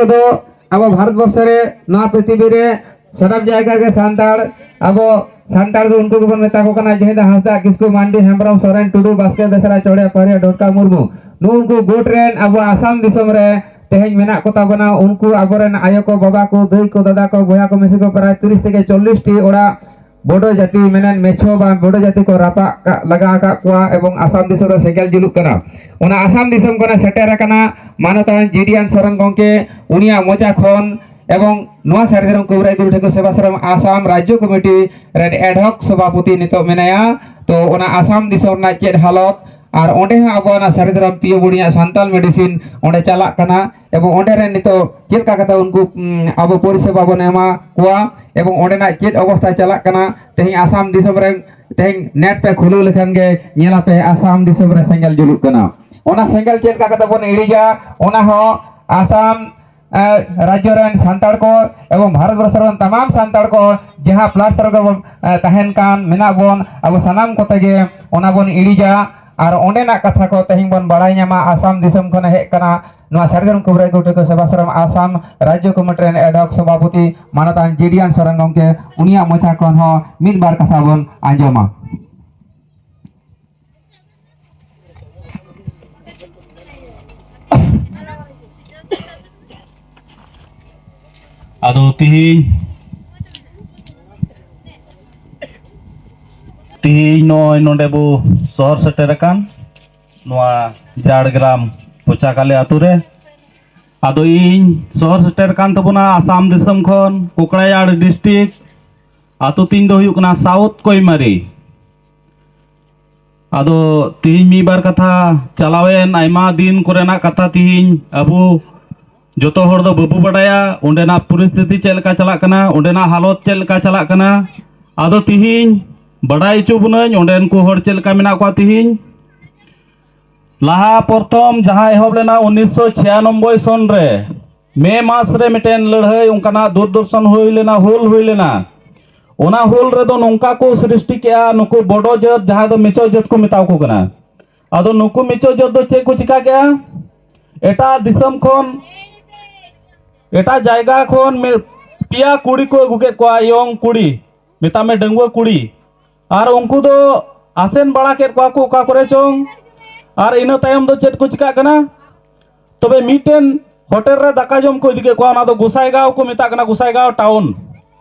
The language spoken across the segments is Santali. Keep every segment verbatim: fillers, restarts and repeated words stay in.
ᱫᱚ ᱟᱵᱚ ᱵᱷᱟᱨᱚᱛ ᱵᱚᱨᱥᱚ ᱨᱮ, ᱱᱚᱣᱟ ᱯᱨᱤᱛᱷᱤᱵᱤ ᱨᱮ ᱥᱟᱱᱟᱢ ᱡᱟᱭᱜᱟ ᱨᱮᱜᱮ ᱥᱟᱱᱛᱟᱲ, ᱟᱵᱚ ᱥᱟᱱᱛᱟᱲ ᱫᱚ ᱩᱱᱠᱩ ᱜᱮᱵᱚᱱ ᱢᱮᱛᱟ ᱠᱚ ᱠᱟᱱᱟ, ᱡᱟᱦᱟᱸᱭ ᱫᱚ ᱦᱟᱸᱥᱫᱟ, ᱠᱤᱥᱠᱩ, ᱢᱟᱱᱰᱤ, ᱦᱮᱢᱵᱨᱚᱢ, ᱥᱚᱨᱮᱱ, ᱴᱩᱰᱩ, ᱵᱟᱥᱠᱮ, ᱵᱮᱥᱨᱟ, ᱪᱚᱲᱮ, ᱯᱟᱦᱟᱲᱤᱭᱟ, ᱰᱚᱴᱠᱟ, ᱢᱩᱨᱢᱩ, ᱱᱩᱜᱼᱩ ᱱᱩᱠᱩ ᱜᱩᱴ ᱨᱮᱱ ᱟᱵᱚ ᱟᱥᱟᱢ ᱫᱤᱥᱚᱢ ᱨᱮ ᱛᱮᱦᱮᱧ ᱢᱮᱱᱟᱜ ᱠᱚ ᱛᱟᱵᱚᱱᱟ᱾ ᱩᱱᱠᱩ ᱟᱵᱚᱨᱮᱱ ᱟᱭᱳ ᱠᱚ, ᱵᱟᱵᱟ ᱠᱚ, ᱫᱟᱹᱭ ᱠᱚ, ᱫᱟᱫᱟ ᱠᱚ, ᱵᱚᱭᱦᱟ ᱠᱚ, ᱢᱤᱥᱤ ᱠᱚ, ᱯᱨᱟᱭ ᱛᱤᱨᱤᱥ ᱛᱷᱮᱠᱮ ᱪᱚᱞᱞᱤᱥ ᱴᱤ ᱚᱲᱟᱜ ᱵᱳᱰᱳ ᱡᱟᱹᱛᱤ ᱢᱮᱱᱟᱱ ᱢᱮᱪᱷᱚ ᱵᱟ ᱵᱳᱰᱳ ᱡᱟᱹᱛᱤ ᱠᱚ ᱨᱟᱯᱟᱜ ᱠᱟᱜ, ᱞᱟᱜᱟ ᱟᱠᱟᱫ ᱠᱚᱣᱟ ᱮᱵᱚᱝ ᱟᱥᱟᱢ ᱫᱤᱥᱚᱢ ᱨᱮ ᱥᱮᱸᱜᱮᱞ ᱡᱩᱞᱩᱜ ᱠᱟᱱᱟ᱾ ᱚᱱᱟ ᱟᱥᱟᱢ ᱫᱤᱥᱚᱢ ᱠᱷᱚᱱᱮ ᱥᱮᱴᱮᱨ ᱟᱠᱟᱱᱟ ᱢᱟᱱᱚᱛᱟᱱ ᱡᱤ ᱰᱤ ᱮᱱ ᱥᱚᱨᱮᱱ ᱜᱚᱢᱠᱮ, ᱩᱱᱤᱭᱟᱜ ᱢᱚᱪᱟ ᱠᱷᱚᱱ ᱮᱵᱚᱝ ᱱᱚᱣᱟ ᱥᱟᱹᱨᱤ ᱫᱷᱚᱨᱚᱢ ᱠᱚᱵᱤᱨᱟᱡᱽ ᱜᱩᱨᱩ ᱴᱷᱟᱹᱠᱩᱨ ᱥᱮᱵᱟ ᱥᱟᱨᱚᱢ ᱟᱥᱟᱢ ᱨᱟᱡᱽᱡᱚ ᱠᱚᱢᱤᱴᱤ ᱨᱮᱱ ᱮᱰᱦᱚᱠ ᱥᱚᱵᱷᱟᱯᱚᱛᱤ ᱱᱤᱛᱚᱜ ᱢᱮᱱᱟᱭᱟ᱾ ᱛᱚ ᱚᱱᱟ ᱟᱥᱟᱢ ᱫᱤᱥᱚᱢ ᱨᱮᱱᱟᱜ ᱪᱮᱫ ᱦᱟᱞᱚᱛ ᱟᱨ ᱚᱸᱰᱮ ᱦᱚᱸ ᱟᱵᱚ ᱚᱱᱟ ᱥᱟᱹᱨᱤ ᱫᱷᱚᱨᱚᱢ ᱯᱤᱭᱳ ᱵᱳᱰᱤᱭᱟᱜ ᱥᱟᱱᱛᱟᱞ ᱢᱮᱰᱤᱥᱤᱱ ᱚᱸᱰᱮ ᱪᱟᱞᱟᱜ ᱠᱟᱱᱟ ᱮᱵᱚᱝ ᱚᱸᱰᱮ ᱨᱮᱱ ᱱᱤᱛᱚᱜ ᱪᱮᱫ ᱞᱮᱠᱟ ᱠᱟᱛᱮ ᱩᱱᱠᱩ, ᱩᱢ, ᱟᱵᱚ ᱯᱚᱨᱤᱥᱮᱵᱟ ᱵᱚᱱ ᱮᱢᱟ ᱠᱚᱣᱟ ᱮᱵᱚᱝ ᱚᱸᱰᱮᱱᱟᱜ ᱪᱮᱫ ᱚᱵᱚᱥᱛᱟ ᱪᱟᱞᱟᱜ ᱠᱟᱱᱟ᱾ ᱛᱮᱦᱮᱧ ᱟᱥᱟᱢ ᱫᱤᱥᱚᱢ ᱨᱮ, ᱛᱮᱦᱮᱧ ᱱᱮᱴ ᱯᱮ ᱠᱷᱩᱞᱟᱹᱣ ᱞᱮᱠᱷᱟᱱ ᱜᱮ ᱧᱮᱞᱟᱯᱮ ᱟᱥᱟᱢ ᱫᱤᱥᱚᱢ ᱨᱮ ᱥᱮᱸᱜᱮᱞ ᱡᱩᱞᱩᱜ ᱠᱟᱱᱟ᱾ ᱚᱱᱟ ᱥᱮᱸᱜᱮᱞ ᱪᱮᱫ ᱞᱮᱠᱟ ᱠᱟᱛᱮ ᱵᱚᱱ ᱤᱲᱤᱡᱟ, ᱚᱱᱟ ᱦᱚᱸ ᱟᱥᱟᱢ, ᱮ, ᱨᱟᱡᱽᱡᱚ ᱨᱮᱱ ᱥᱟᱱᱛᱟᱲ ᱠᱚ ᱮᱵᱚᱝ ᱵᱷᱟᱨᱚᱛ ᱵᱚᱨᱥᱚ ᱨᱮᱱ ᱛᱟᱢᱟᱢ ᱥᱟᱱᱛᱟᱲ ᱠᱚ ᱡᱟᱦᱟᱸ ᱯᱞᱟᱥᱴᱟᱨ ᱨᱮᱵᱚᱱ, ᱮ, ᱛᱟᱦᱮᱱ ᱠᱟᱱ ᱢᱮᱱᱟᱜ ᱵᱚᱱ, ᱟᱵᱚ ᱥᱟᱱᱟᱢ ᱠᱚᱛᱮ ᱜᱮ ᱚᱱᱟ ᱵᱚᱱ ᱤᱲᱤᱡᱟ᱾ ᱟᱨ ᱚᱸᱰᱮᱱᱟᱜ ᱠᱟᱛᱷᱟ ᱠᱚ ᱛᱮᱦᱮᱧ ᱵᱚᱱ ᱵᱟᱲᱟᱭ ᱧᱟᱢᱟ᱾ ᱟᱥᱟᱢ ᱫᱤᱥᱚᱢ ᱠᱷᱚᱱᱮ ᱦᱮᱡ ᱠᱟᱱᱟ ᱱᱚᱣᱟ ᱥᱟᱹᱨᱤ ᱫᱷᱚᱨᱚᱢ ᱠᱚᱵᱤᱨᱟᱡᱽ ᱜᱩᱨᱩ ᱴᱷᱟᱹᱠᱩᱨ ᱥᱮᱵᱟ ᱥᱟᱨᱚᱢ ᱟᱥᱟᱢ ᱨᱟᱡᱽᱡᱚ ᱠᱚᱢᱤᱴᱤ ᱨᱮᱱ ᱮᱰᱦᱚᱠ ᱥᱚᱵᱷᱟᱯᱚᱛᱤ ᱢᱟᱱᱚᱛᱟᱱ ᱡᱤ ᱰᱤ ᱮᱱ ᱥᱚᱨᱮᱱ ᱜᱚᱢᱠᱮ, ᱩᱱᱤᱭᱟᱜ ᱢᱚᱪᱟ ᱠᱷᱚᱱ ᱦᱚᱸ ᱢᱤᱫ ᱵᱟᱨ ᱠᱟᱛᱷᱟ ᱵᱚᱱ ᱟᱸᱡᱚᱢᱟ᱾ ᱟᱫᱚ ᱛᱤᱦᱤᱧ, ᱛᱤᱦᱤᱧ ᱱᱚᱜᱼᱚᱭ ᱱᱚᱰᱮ ᱵᱚ ᱥᱚᱦᱚᱨ ᱥᱮᱴᱮᱨ ᱟᱠᱟᱱ ᱱᱚᱣᱟ ᱡᱷᱟᱲᱜᱨᱟᱢ ᱯᱚᱪᱟᱠᱟᱞᱤ ᱟᱛᱳ ᱨᱮ᱾ ᱟᱫᱚ ᱤᱧ ᱥᱚᱦᱚᱨ ᱥᱮᱴᱮᱨ ᱟᱠᱟᱱ ᱛᱟᱵᱚᱱᱟ ᱟᱥᱟᱢ ᱫᱤᱥᱚᱢ ᱠᱷᱚᱱ ᱠᱳᱠᱲᱟᱭᱟᱲ ᱰᱤᱥᱴᱨᱤᱠᱴ, ᱟᱛᱳ ᱛᱤᱧ ᱫᱚ ᱦᱩᱭᱩᱜ ᱠᱟᱱᱟ ᱥᱟᱣᱩᱛᱷ ᱠᱚᱭᱢᱟᱨᱤ᱾ ᱟᱫᱚ ᱛᱤᱦᱤᱧ ᱢᱤᱫ ᱵᱟᱨ ᱠᱟᱛᱷᱟ, ᱪᱟᱞᱟᱣᱮᱱ ᱟᱭᱢᱟ ᱫᱤᱱ ᱠᱚᱨᱮᱱᱟᱜ ᱠᱟᱛᱷᱟ ᱛᱤᱦᱤᱧ ᱟᱵᱚ ᱡᱚᱛᱚ ᱦᱚᱲ ᱫᱚ ᱵᱟᱵᱚ ᱵᱟᱰᱟᱭᱟ ᱚᱸᱰᱮᱱᱟᱜ ᱯᱚᱨᱤᱥᱛᱷᱤᱛᱤ ᱪᱮᱫ ᱞᱮᱠᱟ ᱪᱟᱞᱟᱜ ᱠᱟᱱᱟ, ᱚᱸᱰᱮᱱᱟᱜ ᱦᱟᱞᱚᱛ ᱪᱮᱫ ᱞᱮᱠᱟ ᱪᱟᱞᱟᱜ ᱠᱟᱱᱟ᱾ ᱟᱫᱚ ᱛᱤᱦᱤᱧ ᱵᱟᱰᱟᱭ ᱦᱚᱪᱚ ᱵᱚᱱᱟᱹᱧ ᱚᱸᱰᱮᱱ ᱠᱚ ᱦᱚᱲ ᱪᱮᱫ ᱞᱮᱠᱟ ᱢᱮᱱᱟᱜ ᱠᱚᱣᱟ ᱛᱤᱦᱤᱧ᱾ ᱞᱟᱦᱟ ᱯᱨᱚᱛᱷᱚᱢ ᱡᱟᱦᱟᱸ ᱮᱦᱚᱵ ᱞᱮᱱᱟ ᱩᱱᱤᱥᱥᱚ ᱪᱷᱤᱭᱟᱱᱚᱵᱵᱳᱭ ᱥᱚᱱ ᱨᱮ, ᱢᱮ ᱢᱟᱥ ᱨᱮ ᱢᱤᱫᱴᱮᱱ ᱞᱟᱹᱲᱦᱟᱹᱭ ᱚᱱᱠᱟᱱᱟᱜ ᱫᱩᱨᱫᱚᱨᱥᱚᱱ ᱦᱩᱭ ᱞᱮᱱᱟ, ᱦᱩᱞ ᱦᱩᱭ ᱞᱮᱱᱟ᱾ ᱚᱱᱟ ᱦᱩᱞ ᱨᱮᱫᱚ ᱱᱚᱝᱠᱟ ᱠᱚ ᱥᱨᱤᱥᱴᱤ ᱠᱮᱜᱼᱟ, ᱱᱩᱠᱩ ᱵᱚᱰᱚ ᱡᱟᱹᱛ, ᱡᱟᱦᱟᱸᱭ ᱫᱚ ᱢᱤᱪᱚ ᱡᱟᱹᱛ ᱠᱚ ᱢᱮᱛᱟ ᱠᱚ ᱠᱟᱱᱟ᱾ ᱟᱫᱚ ᱱᱩᱠᱩ ᱢᱤᱪᱚ ᱡᱟᱹᱛ ᱫᱚ ᱪᱮᱫ ᱠᱚ ᱪᱤᱠᱟ ᱠᱮᱜᱼᱟ? ᱮᱴᱟᱜ ᱫᱤᱥᱚᱢ ᱠᱷᱚᱱ ᱮᱴᱟᱜ ᱡᱟᱭᱜᱟ ᱠᱷᱚᱱ ᱢᱤ- ᱯᱮᱭᱟ ᱠᱩᱲᱤ ᱠᱚ ᱟᱹᱜᱩ ᱠᱮᱫ ᱠᱚᱣᱟ, ᱭᱚᱝ ᱠᱩᱲᱤ, ᱢᱮᱛᱟᱜ ᱢᱮ ᱰᱟᱺᱜᱩᱣᱟᱹ ᱠᱩᱲᱤ᱾ ᱟᱨ ᱩᱱᱠᱩ ᱫᱚ ᱟᱥᱮᱱ ᱵᱟᱲᱟ ᱠᱮᱫ ᱠᱚᱣᱟ ᱠᱚ ᱚᱠᱟ ᱠᱚᱨᱮ ᱪᱚᱝ᱾ ᱟᱨ ᱤᱱᱟᱹ ᱛᱟᱭᱚᱢ ᱫᱚ ᱪᱮᱫ ᱠᱚ ᱪᱤᱠᱟᱹᱜ ᱠᱟᱱᱟ? ᱛᱚᱵᱮ ᱢᱤᱫᱴᱮᱱ ᱦᱳᱴᱮᱞ ᱨᱮ ᱫᱟᱠᱟ ᱡᱚᱢ ᱠᱚ ᱤᱫᱤ ᱠᱮᱫ ᱠᱚᱣᱟ, ᱚᱱᱟ ᱫᱚ ᱜᱚᱸᱥᱟᱭᱜᱟᱸᱣ ᱠᱚ ᱢᱮᱛᱟᱜ ᱠᱟᱱᱟ, ᱜᱚᱸᱥᱟᱭᱜᱟᱸᱣ ᱴᱟᱣᱩᱱ᱾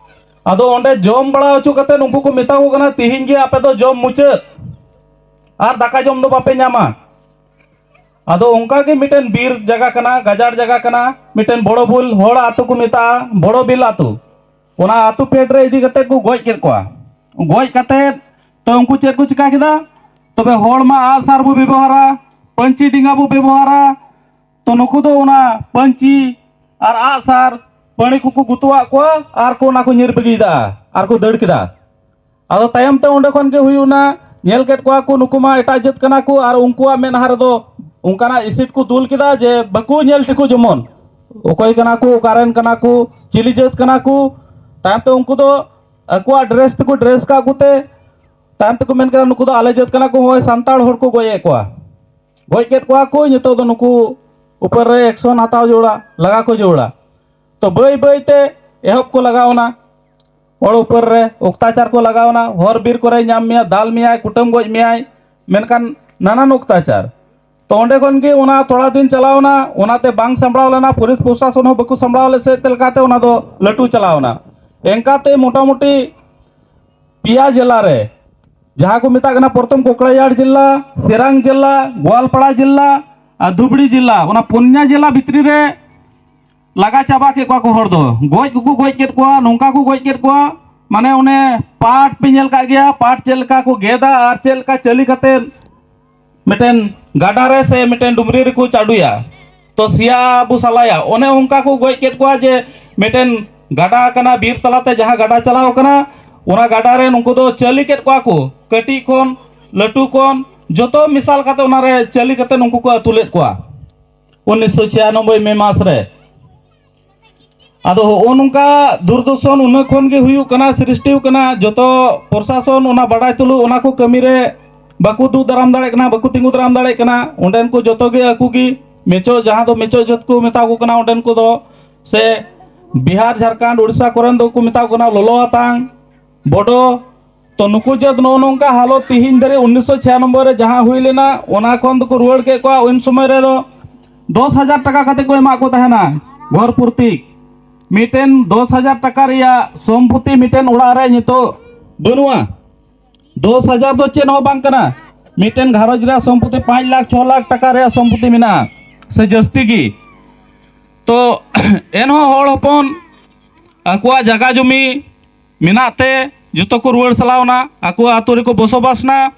ᱟᱫᱚ ᱚᱸᱰᱮ ᱡᱚᱢ ᱵᱟᱲᱟ ᱦᱚᱪᱚ ᱠᱟᱛᱮ ᱩᱱᱠᱩ ᱠᱚ ᱢᱮᱛᱟ ᱠᱚ ᱠᱟᱱᱟ, "ᱛᱤᱦᱤᱧ ᱜᱮ ᱟᱯᱮ ᱫᱚ ᱡᱚᱢ ᱢᱩᱪᱟᱹᱫ, ᱟᱨ ᱫᱟᱠᱟ ᱡᱚᱢ ᱫᱚ ᱵᱟᱯᱮ ᱧᱟᱢᱟ᱾" ᱟᱫᱚ ᱚᱱᱠᱟ ᱜᱮ ᱢᱤᱫᱴᱮᱱ ᱵᱤᱨ ᱡᱟᱭᱜᱟ ᱠᱟᱱᱟ, ᱜᱟᱡᱟᱲ ᱡᱟᱭᱜᱟ ᱠᱟᱱᱟ, ᱢᱤᱫᱴᱮᱱ ᱵᱚᱲᱚ ᱵᱩᱞ ᱦᱚᱲ ᱟᱹᱛᱩ ᱠᱚ ᱢᱮᱛᱟᱜᱼᱟ, ᱵᱚᱲᱚ ᱵᱤᱞ ᱟᱹᱛᱩ᱾ ᱚᱱᱟ ᱟᱹᱛᱩ ᱯᱷᱮᱰ ᱨᱮ ᱤᱫᱤ ᱠᱟᱛᱮ ᱠᱚ ᱜᱚᱡ ᱠᱮᱫ ᱠᱚᱣᱟ᱾ ᱜᱚᱡ ᱠᱟᱛᱮ ᱛᱚ ᱩᱱᱠᱩ ᱪᱮᱫ ᱠᱚ ᱪᱤᱠᱟ ᱠᱮᱫᱟ? ᱛᱚᱵᱮ ᱦᱚᱲ ᱢᱟ ᱟᱜᱼᱥᱟᱨ ᱵᱚ ᱵᱮᱵᱚᱦᱟᱨᱟ, ᱯᱟᱹᱧᱪᱤ ᱰᱮᱸᱜᱟ ᱵᱚ ᱵᱮᱵᱚᱦᱟᱨᱟ᱾ ᱛᱚ ᱱᱩᱠᱩ ᱫᱚ ᱚᱱᱟ ᱯᱟᱹᱧᱪᱤ ᱟᱨ ᱟᱜᱼᱥᱟᱨ ᱯᱟᱹᱲᱤ ᱠᱚᱠᱚ ᱜᱩᱛᱩᱣᱟᱜ ᱠᱚᱣᱟ ᱟᱨ ᱠᱚ ᱚᱱᱟ ᱠᱚ ᱧᱤᱨ ᱵᱟᱹᱜᱤᱭᱮᱫᱟ ᱟᱨ ᱠᱚ ᱫᱟᱹᱲ ᱠᱮᱫᱟ᱾ ᱟᱫᱚ ᱛᱟᱭᱚᱢ ᱛᱮ ᱚᱸᱰᱮ ᱠᱷᱚᱱ ᱜᱮ ᱦᱩᱭᱩᱜᱼᱟ, ᱧᱮᱞ ᱠᱮᱫ ᱠᱚᱣᱟ ᱠᱚ ᱱᱩᱠᱩ ᱢᱟ ᱮᱴᱟᱜ ᱡᱟᱹᱛ ᱠᱟᱱᱟ ᱠᱚ, ᱟᱨ ᱩᱱᱠᱩᱣᱟᱜ ᱢᱮᱫᱦᱟ ᱨᱮᱫᱚ ᱚᱱᱠᱟᱱᱟᱜ ᱮᱥᱤᱰ ᱠᱚ ᱫᱩᱞ ᱠᱮᱫᱟ ᱡᱮ ᱵᱟᱠᱚ ᱧᱮᱞ ᱴᱷᱤᱠᱚ, ᱡᱮᱢᱚᱱ ᱚᱠᱚᱭ ᱠᱟᱱᱟ ᱠᱚ, ᱚᱠᱟᱨᱮᱱ ᱠᱟᱱᱟ ᱠᱚ, ᱪᱤᱞᱤ ᱡᱟᱹᱛ ᱠᱟᱱᱟ ᱠᱚ᱾ ᱛᱟᱭᱚᱢ ᱛᱮ ᱩᱱᱠᱩ ᱫᱚ ᱟᱠᱚᱣᱟᱜ ᱰᱨᱮᱥ ᱛᱮᱠᱚ ᱰᱨᱮᱥ ᱠᱟᱜ ᱠᱚᱛᱮ ᱛᱟᱭᱚᱢ ᱛᱮᱠᱚ ᱢᱮᱱ ᱠᱮᱫᱟ, "ᱱᱩᱠᱩ ᱫᱚ ᱟᱞᱮ ᱡᱟᱹᱛ ᱠᱟᱱᱟ ᱠᱚ, ᱦᱚᱸᱜᱼᱚᱭ ᱥᱟᱱᱛᱟᱲ ᱦᱚᱲ ᱠᱚ ᱜᱚᱡ ᱮᱫ ᱠᱚᱣᱟ᱾" ᱜᱚᱡ ᱠᱮᱫ ᱠᱚᱣᱟ ᱠᱚ, ᱱᱤᱛᱚᱜ ᱫᱚ ᱱᱩᱠᱩ ᱩᱯᱚᱨ ᱨᱮ ᱮᱠᱥᱚᱱ ᱦᱟᱛᱟᱣ ᱡᱟᱹᱨᱩᱲᱟ, ᱞᱟᱜᱟ ᱠᱚ ᱡᱟᱹᱨᱩᱲᱟ᱾ ᱛᱚ ᱵᱟᱹᱭ ᱵᱟᱹᱭ ᱛᱮ ᱮᱦᱚᱵ ᱠᱚ ᱞᱟᱜᱟᱣ ᱮᱱᱟ, ᱦᱚᱲ ᱩᱯᱚᱨ ᱨᱮ ᱚᱛᱛᱟᱪᱟᱨ ᱠᱚ ᱞᱟᱜᱟᱣ ᱮᱱᱟ᱾ ᱦᱚᱨ ᱵᱤᱨ ᱠᱚᱨᱮ ᱧᱟᱢ ᱢᱮᱭᱟ, ᱫᱟᱞ ᱢᱮᱭᱟᱭ, ᱠᱩᱴᱟᱹᱢ ᱜᱚᱡ ᱢᱮᱭᱟᱭ, ᱢᱮᱱᱠᱷᱟᱱ ᱱᱟᱱᱟᱱ ᱚᱛᱛᱟᱪᱟᱨ᱾ ᱛᱚ ᱚᱸᱰᱮ ᱠᱷᱚᱱ ᱜᱮ ᱚᱱᱟ ᱛᱷᱚᱲᱟ ᱫᱤᱱ ᱪᱟᱞᱟᱣ ᱮᱱᱟ, ᱚᱱᱟᱛᱮ ᱵᱟᱝ ᱥᱟᱢᱵᱲᱟᱣ ᱞᱮᱱᱟ, ᱯᱩᱞᱤᱥ ᱯᱨᱚᱥᱟᱥᱚᱱ ᱦᱚᱸ ᱵᱟᱠᱚ ᱥᱟᱢᱵᱲᱟᱣ ᱞᱮᱫ ᱥᱮᱫ ᱛᱮ ᱞᱮᱠᱟᱛᱮ ᱚᱱᱟ ᱫᱚ ᱞᱟᱹᱴᱩ ᱪᱟᱞᱟᱣ ᱮᱱᱟ᱾ ᱮᱱᱠᱟᱛᱮ ᱢᱚᱴᱟᱢᱩᱴᱤ ᱯᱮᱭᱟ ᱡᱮᱞᱟ ᱨᱮ, ᱡᱟᱦᱟᱸ ᱠᱚ ᱢᱮᱛᱟᱜ ᱠᱟᱱᱟ ᱯᱨᱚᱛᱷᱚᱢ ᱠᱚᱠᱲᱟᱡᱟᱲ ᱡᱮᱞᱟ, ᱥᱮᱨᱟᱝ ᱡᱮᱞᱟ, ᱜᱳᱣᱟᱞᱯᱟᱲᱟ ᱡᱮᱞᱟ ᱟᱨ ᱫᱷᱩᱵᱽᱲᱤ ᱡᱮᱞᱟ, ᱚᱱᱟ ᱯᱩᱱᱭᱟ ᱡᱮᱞᱟ ᱵᱷᱤᱛᱨᱤ ᱨᱮ ᱞᱟᱜᱟ ᱪᱟᱵᱟ ᱠᱮᱫ ᱠᱚᱣᱟ ᱠᱚ ᱦᱚᱲ ᱫᱚ᱾ ᱜᱚᱡ ᱠᱚᱠᱚ ᱜᱚᱡ ᱠᱮᱫ ᱠᱚᱣᱟ, ᱱᱚᱝᱠᱟ ᱠᱚ ᱜᱚᱡ ᱠᱮᱫ ᱠᱚᱣᱟ, ᱢᱟᱱᱮ ᱚᱱᱮ ᱯᱟᱴ ᱯᱮ ᱧᱮᱞ ᱠᱟᱜ ᱜᱮᱭᱟ, ᱯᱟᱴ ᱪᱮᱫ ᱞᱮᱠᱟ ᱠᱚ ᱜᱮᱫᱟ ᱟᱨ ᱪᱮᱫ ᱞᱮᱠᱟ ᱪᱟᱹᱞᱤ ᱠᱟᱛᱮ ᱢᱤᱫᱴᱮᱱ ᱜᱟᱰᱟ ᱨᱮ ᱥᱮ ᱢᱤᱫᱴᱮᱱ ᱰᱩᱢᱨᱤ ᱨᱮᱠᱚ ᱪᱟᱰᱚᱭᱟ, ᱛᱚ ᱥᱮᱭᱟ ᱵᱚ ᱥᱟᱞᱟᱭᱟ, ᱚᱱᱮ ᱚᱱᱠᱟ ᱠᱚ ᱜᱚᱡ ᱠᱮᱫ ᱠᱚᱣᱟ᱾ ᱡᱮ ᱢᱤᱫᱴᱮᱱ ᱜᱟᱰᱟ ᱠᱟᱱᱟ, ᱵᱤᱨ ᱛᱟᱞᱟᱛᱮ ᱡᱟᱦᱟᱸ ᱜᱟᱰᱟ ᱪᱟᱞᱟᱣ ᱠᱟᱱᱟ, ᱚᱱᱟ ᱜᱟᱰᱟ ᱨᱮ ᱱᱩᱠᱩ ᱫᱚ ᱪᱟᱹᱞᱤ ᱠᱮᱫ ᱠᱚᱣᱟ ᱠᱚ, ᱠᱟᱹᱴᱤᱡ ᱠᱷᱚᱱ ᱞᱟᱹᱴᱩ ᱠᱷᱚᱱ ᱡᱚᱛᱚ ᱢᱮᱥᱟᱞ ᱠᱟᱛᱮ ᱚᱱᱟ ᱨᱮ ᱪᱟᱹᱞᱤ ᱠᱟᱛᱮ ᱱᱩᱠᱩ ᱠᱚ ᱟᱹᱛᱩ ᱞᱮᱫ ᱠᱚᱣᱟ ᱩᱱᱤᱥᱥᱚ ᱪᱷᱤᱭᱟᱱᱚᱵᱵᱳᱭ ᱢᱮ ᱢᱟᱥ ᱨᱮ᱾ ᱟᱫᱚ ᱦᱚᱸᱜᱼᱚ ᱱᱚᱝᱠᱟ ᱫᱩᱨᱫᱚᱨᱥᱚᱱ ᱩᱱᱟᱹᱜ ᱠᱷᱚᱱ ᱜᱮ ᱦᱩᱭᱩᱜ ᱠᱟᱱᱟ, ᱥᱨᱤᱥᱴᱤ ᱠᱟᱱᱟ᱾ ᱡᱚᱛᱚ ᱯᱨᱚᱥᱟᱥᱚᱱ ᱚᱱᱟ ᱵᱟᱰᱟᱭ ᱛᱩᱞᱩᱡ ᱚᱱᱟ ᱠᱚ ᱠᱟᱹᱢᱤ ᱨᱮ ᱵᱟᱠᱚ ᱫᱩᱜ ᱫᱟᱨᱟᱢ ᱫᱟᱲᱮᱭᱟᱜ ᱠᱟᱱᱟ, ᱵᱟᱠᱚ ᱛᱤᱸᱜᱩ ᱫᱟᱨᱟᱢ ᱫᱟᱲᱮᱭᱟᱜ ᱠᱟᱱᱟ᱾ ᱚᱸᱰᱮᱱ ᱠᱚ ᱡᱚᱛᱚ ᱜᱮ ᱟᱠᱚ ᱜᱮ ᱢᱮᱪᱚ, ᱡᱟᱦᱟᱸ ᱫᱚ ᱢᱮᱪᱚ ᱡᱟᱹᱛ ᱠᱚ ᱢᱮᱛᱟ ᱠᱚ ᱠᱟᱱᱟ, ᱚᱸᱰᱮᱱ ᱠᱚᱫᱚ ᱥᱮ ᱵᱤᱦᱟᱨ, ᱡᱷᱟᱲᱠᱷᱚᱸᱰ, ᱩᱲᱤᱥᱥᱟ ᱠᱚᱨᱮᱱ ᱫᱚᱠᱚ ᱢᱮᱛᱟ ᱠᱚ ᱠᱟᱱᱟ ᱞᱚᱞᱚ ᱦᱟᱛᱟᱝ, ᱵᱚᱰᱚ᱾ ᱛᱚ ᱱᱩᱠᱩ ᱡᱟᱹᱛ ᱱᱚᱜᱼᱚ ᱱᱚᱝᱠᱟ ᱦᱟᱞᱚᱛ ᱛᱤᱦᱤᱧ ᱫᱷᱟᱹᱨᱤᱡ ᱩᱱᱤᱥᱥᱚ ᱪᱷᱤᱭᱟᱱᱚᱵᱵᱳᱭ ᱨᱮ ᱡᱟᱦᱟᱸ ᱦᱩᱭ ᱞᱮᱱᱟ, ᱚᱱᱟ ᱠᱷᱚᱱ ᱫᱚᱠᱚ ᱨᱩᱣᱟᱹᱲ ᱠᱮᱫ ᱠᱚᱣᱟ᱾ ᱩᱱ ᱥᱚᱢᱚᱭ ᱨᱮᱫᱚ ᱫᱚᱥ ᱦᱟᱡᱟᱨ ᱴᱟᱠᱟ ᱠᱟᱛᱮ ᱠᱚ ᱮᱢᱟᱜ ᱠᱚ ᱛᱟᱦᱮᱱᱟ ᱜᱷᱚᱨ ᱯᱨᱚᱛᱤᱠ᱾ ᱢᱤᱫᱴᱮᱱ ᱫᱚᱥ ᱦᱟᱡᱟᱨ ᱴᱟᱠᱟ ᱨᱮᱭᱟᱜ ᱥᱚᱢᱯᱚᱛᱤ ᱢᱤᱫᱴᱮᱱ ᱚᱲᱟᱜ ᱨᱮ ᱱᱤᱛᱚᱜ ᱵᱟᱹᱱᱩᱜᱼᱟ᱾ ᱫᱚᱥ ᱦᱟᱡᱟᱨ ᱫᱚ ᱪᱮᱫ ᱦᱚᱸ ᱵᱟᱝ ᱠᱟᱱᱟ᱾ ᱢᱤᱫᱴᱮᱱ ᱜᱷᱟᱨᱚᱸᱡᱽ ᱨᱮᱭᱟᱜ ᱥᱚᱢᱯᱚᱛᱤ ᱯᱟᱸᱪ ᱞᱟᱠᱷ, ᱪᱷᱚ ᱞᱟᱠᱷ ᱴᱟᱠᱟ ᱨᱮᱭᱟᱜ ᱥᱚᱢᱯᱚᱛᱤ ᱢᱮᱱᱟᱜᱼᱟ, ᱥᱮ ᱡᱟᱹᱥᱛᱤ ᱜᱮ᱾ ᱛᱚ ᱮᱱᱦᱚᱸ ᱦᱚᱲ ᱦᱚᱯᱚᱱ ᱟᱠᱚᱣᱟᱜ ᱡᱟᱭᱜᱟ ᱡᱚᱢᱤ ᱢᱮᱱᱟᱜ ᱛᱮ ᱡᱚᱛᱚ ᱠᱚ ᱨᱩᱣᱟᱹᱲ ᱪᱟᱞᱟᱣ ᱮᱱᱟ, ᱟᱠᱚᱣᱟᱜ ᱟᱹᱛᱩ ᱨᱮᱠᱚ ᱵᱚᱥᱚᱵᱟᱥ ᱮᱱᱟ᱾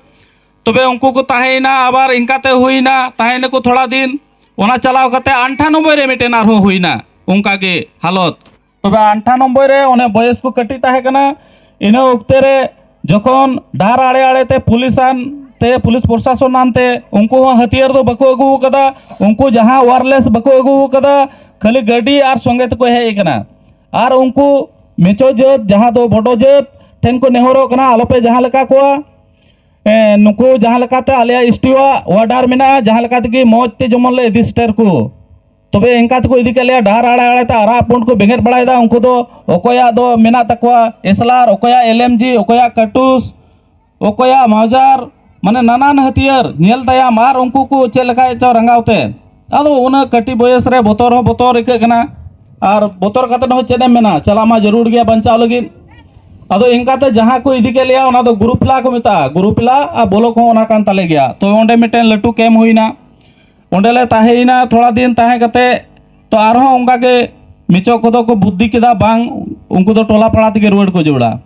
ᱛᱚᱵᱮ ᱩᱱᱠᱩ ᱠᱚ ᱛᱟᱦᱮᱸᱭᱮᱱᱟ, ᱟᱵᱟᱨ ᱤᱱᱠᱟᱛᱮ ᱦᱩᱭᱱᱟ, ᱛᱟᱦᱮᱸᱭᱮᱱᱟᱠᱚ ᱛᱷᱚᱲᱟ ᱫᱤᱱ, ᱚᱱᱟ ᱪᱟᱞᱟᱣ ᱠᱟᱛᱮ ᱟᱱᱴᱷᱟᱱᱚᱵᱵᱳᱭ ᱨᱮ ᱢᱤᱫᱴᱮᱱ ᱟᱨᱦᱚᱸ ᱦᱩᱭᱱᱟ ᱚᱱᱠᱟ ᱜᱮ ᱦᱟᱞᱚᱛ᱾ ᱛᱚᱵᱮ ᱟᱱᱴᱷᱟᱱᱚᱵᱵᱳᱭ ᱨᱮ ᱚᱱᱮ ᱵᱚᱭᱮᱥ ᱠᱚ ᱠᱟᱹᱴᱤᱡ ᱛᱟᱦᱮᱸ ᱠᱟᱱᱟ, ᱤᱱᱟᱹ ᱚᱠᱛᱮ ᱨᱮ ᱡᱚᱠᱷᱚᱱ ᱰᱟᱦᱟᱨ ᱟᱲᱮ ᱟᱲᱮ ᱛᱮ ᱯᱩᱞᱤᱥ ᱟᱱ ᱛᱮ, ᱯᱩᱞᱤᱥ ᱯᱨᱚᱥᱟᱥᱚᱱ ᱟᱱ ᱛᱮ, ᱩᱱᱠᱩ ᱦᱚᱸ ᱦᱟᱹᱛᱭᱟᱹᱨ ᱫᱚ ᱵᱟᱠᱚ ᱟᱹᱜᱩ ᱟᱠᱟᱫᱟ, ᱩᱱᱠᱩ ᱡᱟᱦᱟᱸ ᱣᱟᱨᱞᱮᱥ ᱵᱟᱠᱚ ᱟᱹᱜᱩ ᱟᱠᱟᱫᱟ, ᱠᱷᱟᱹᱞᱤ ᱜᱟᱹᱰᱤ ᱟᱨ ᱥᱚᱸᱜᱮ ᱛᱮᱠᱚ ᱦᱮᱡ ᱟᱠᱟᱱᱟ᱾ ᱟᱨ ᱩᱱᱠᱩ ᱢᱮᱪᱚ ᱡᱟᱹᱛ, ᱡᱟᱦᱟᱸ ᱫᱚ ᱵᱚᱰᱚ ᱡᱟᱹᱛ ᱴᱷᱮᱱ ᱠᱚ ᱱᱮᱦᱚᱨᱚᱜ ᱠᱟᱱᱟ, ᱟᱞᱚᱯᱮ ᱡᱟᱦᱟᱸ ᱞᱮᱠᱟ ᱠᱚᱣᱟ᱾ ᱮᱸ, ᱱᱩᱠᱩ ᱡᱟᱦᱟᱸ ᱞᱮᱠᱟᱛᱮ ᱟᱞᱮᱭᱟᱜ ᱮᱥ ᱴᱤ ᱣᱟᱜ ᱚᱨᱰᱟᱨ ᱢᱮᱱᱟᱜᱼᱟ, ᱡᱟᱦᱟᱸ ᱞᱮᱠᱟ ᱛᱮᱜᱮ ᱢᱚᱡᱽ ᱛᱮ ᱡᱮᱢᱚᱱ ᱞᱮ ᱤᱫᱤ ᱥᱮᱴᱮᱨ ᱠᱚ᱾ ᱛᱚᱵᱮ ᱮᱱᱠᱟ ᱛᱮᱠᱚ ᱤᱫᱤ ᱠᱮᱫ ᱞᱮᱭᱟ, ᱰᱟᱦᱟᱨ ᱟᱲᱮ ᱟᱲᱮ ᱛᱮ ᱟᱨᱟᱜ ᱯᱩᱸᱰ ᱠᱚ ᱵᱮᱸᱜᱮᱫ ᱵᱟᱲᱟᱭᱮᱫᱟ᱾ ᱩᱱᱠᱩ ᱫᱚ ᱚᱠᱚᱭᱟᱜ ᱫᱚ ᱢᱮᱱᱟᱜ ᱛᱟᱠᱚᱣᱟ ᱮᱥ ᱮᱞ ᱟᱨ, ᱚᱠᱚᱭᱟᱜ ᱮᱞ ᱮᱢ ᱡᱤ, ᱚᱠᱚᱭᱟᱜ ᱠᱟᱴᱩᱥ, ᱚᱠᱚᱭᱟᱜ ᱢᱟᱣᱡᱟᱨ, ᱢᱟᱱᱮ ᱱᱟᱱᱟᱱ ᱦᱟᱹᱛᱭᱟᱹᱨ ᱧᱮᱞ ᱛᱟᱭᱟᱢ, ᱟᱨ ᱩᱱᱠᱩ ᱠᱚ ᱪᱮᱫ ᱞᱮᱠᱟᱭ ᱪᱚ ᱨᱟᱸᱜᱟᱣ ᱛᱮ᱾ ᱟᱫᱚ ᱩᱱᱟᱹᱜ ᱠᱟᱹᱴᱤᱡ ᱵᱚᱭᱮᱥ ᱨᱮ ᱵᱚᱛᱚᱨ ᱦᱚᱸ ᱵᱚᱛᱚᱨ ᱟᱹᱭᱠᱟᱹᱜ ᱠᱟᱱᱟ, ᱟᱨ ᱵᱚᱛᱚᱨ ᱠᱟᱛᱮ ᱦᱚᱸ ᱪᱮᱫ ᱮᱢ ᱢᱮᱱᱟ, ᱪᱟᱞᱟᱜ ᱢᱟ ᱡᱟᱹᱨᱩᱲ ᱜᱮᱭᱟ ᱵᱟᱧᱪᱟᱣ ᱞᱟᱹᱜᱤᱫ᱾ ᱟᱫᱚ ᱤᱱᱠᱟᱛᱮ ᱡᱟᱦᱟᱸ ᱠᱚ ᱤᱫᱤ ᱠᱮᱫ ᱞᱮᱭᱟ, ᱚᱱᱟ ᱫᱚ ᱜᱩᱨᱩᱯᱤᱞᱟ ᱠᱚ ᱢᱮᱛᱟᱜᱼᱟ, ᱜᱩᱨᱩᱯᱤᱞᱟ ᱟᱨ ᱵᱚᱞᱚᱠ ᱦᱚᱸ ᱚᱱᱟ ᱠᱟᱱ ᱛᱟᱞᱮ ᱜᱮᱭᱟ᱾ ᱛᱚ ᱚᱸᱰᱮ ᱢᱤᱫᱴᱮᱱ ᱞᱟᱹᱴᱩ ᱠᱮᱢᱯ ᱦᱩᱭᱱᱟ, ᱚᱸᱰᱮ ᱞᱮ ᱛᱟᱦᱮᱸᱭᱮᱱᱟ ᱛᱷᱚᱲᱟ ᱫᱤᱱ᱾ ᱛᱟᱦᱮᱸ ᱠᱟᱛᱮ ᱛᱚ ᱟᱨᱦᱚᱸ ᱚᱱᱠᱟ ᱜᱮ ᱢᱮᱪᱚ ᱠᱚᱫᱚ ᱠᱚ ᱵᱩᱫᱽᱫᱷᱤ ᱠᱮᱫᱟ, ᱵᱟᱝ, ᱩᱱᱠᱩ ᱫᱚ ᱴᱚᱞᱟ ᱯᱟᱲᱟ ᱛᱮᱜᱮ ᱨᱩᱣᱟᱹᱲ ᱠᱚ ᱡᱟᱹᱨᱩᱲᱟ᱾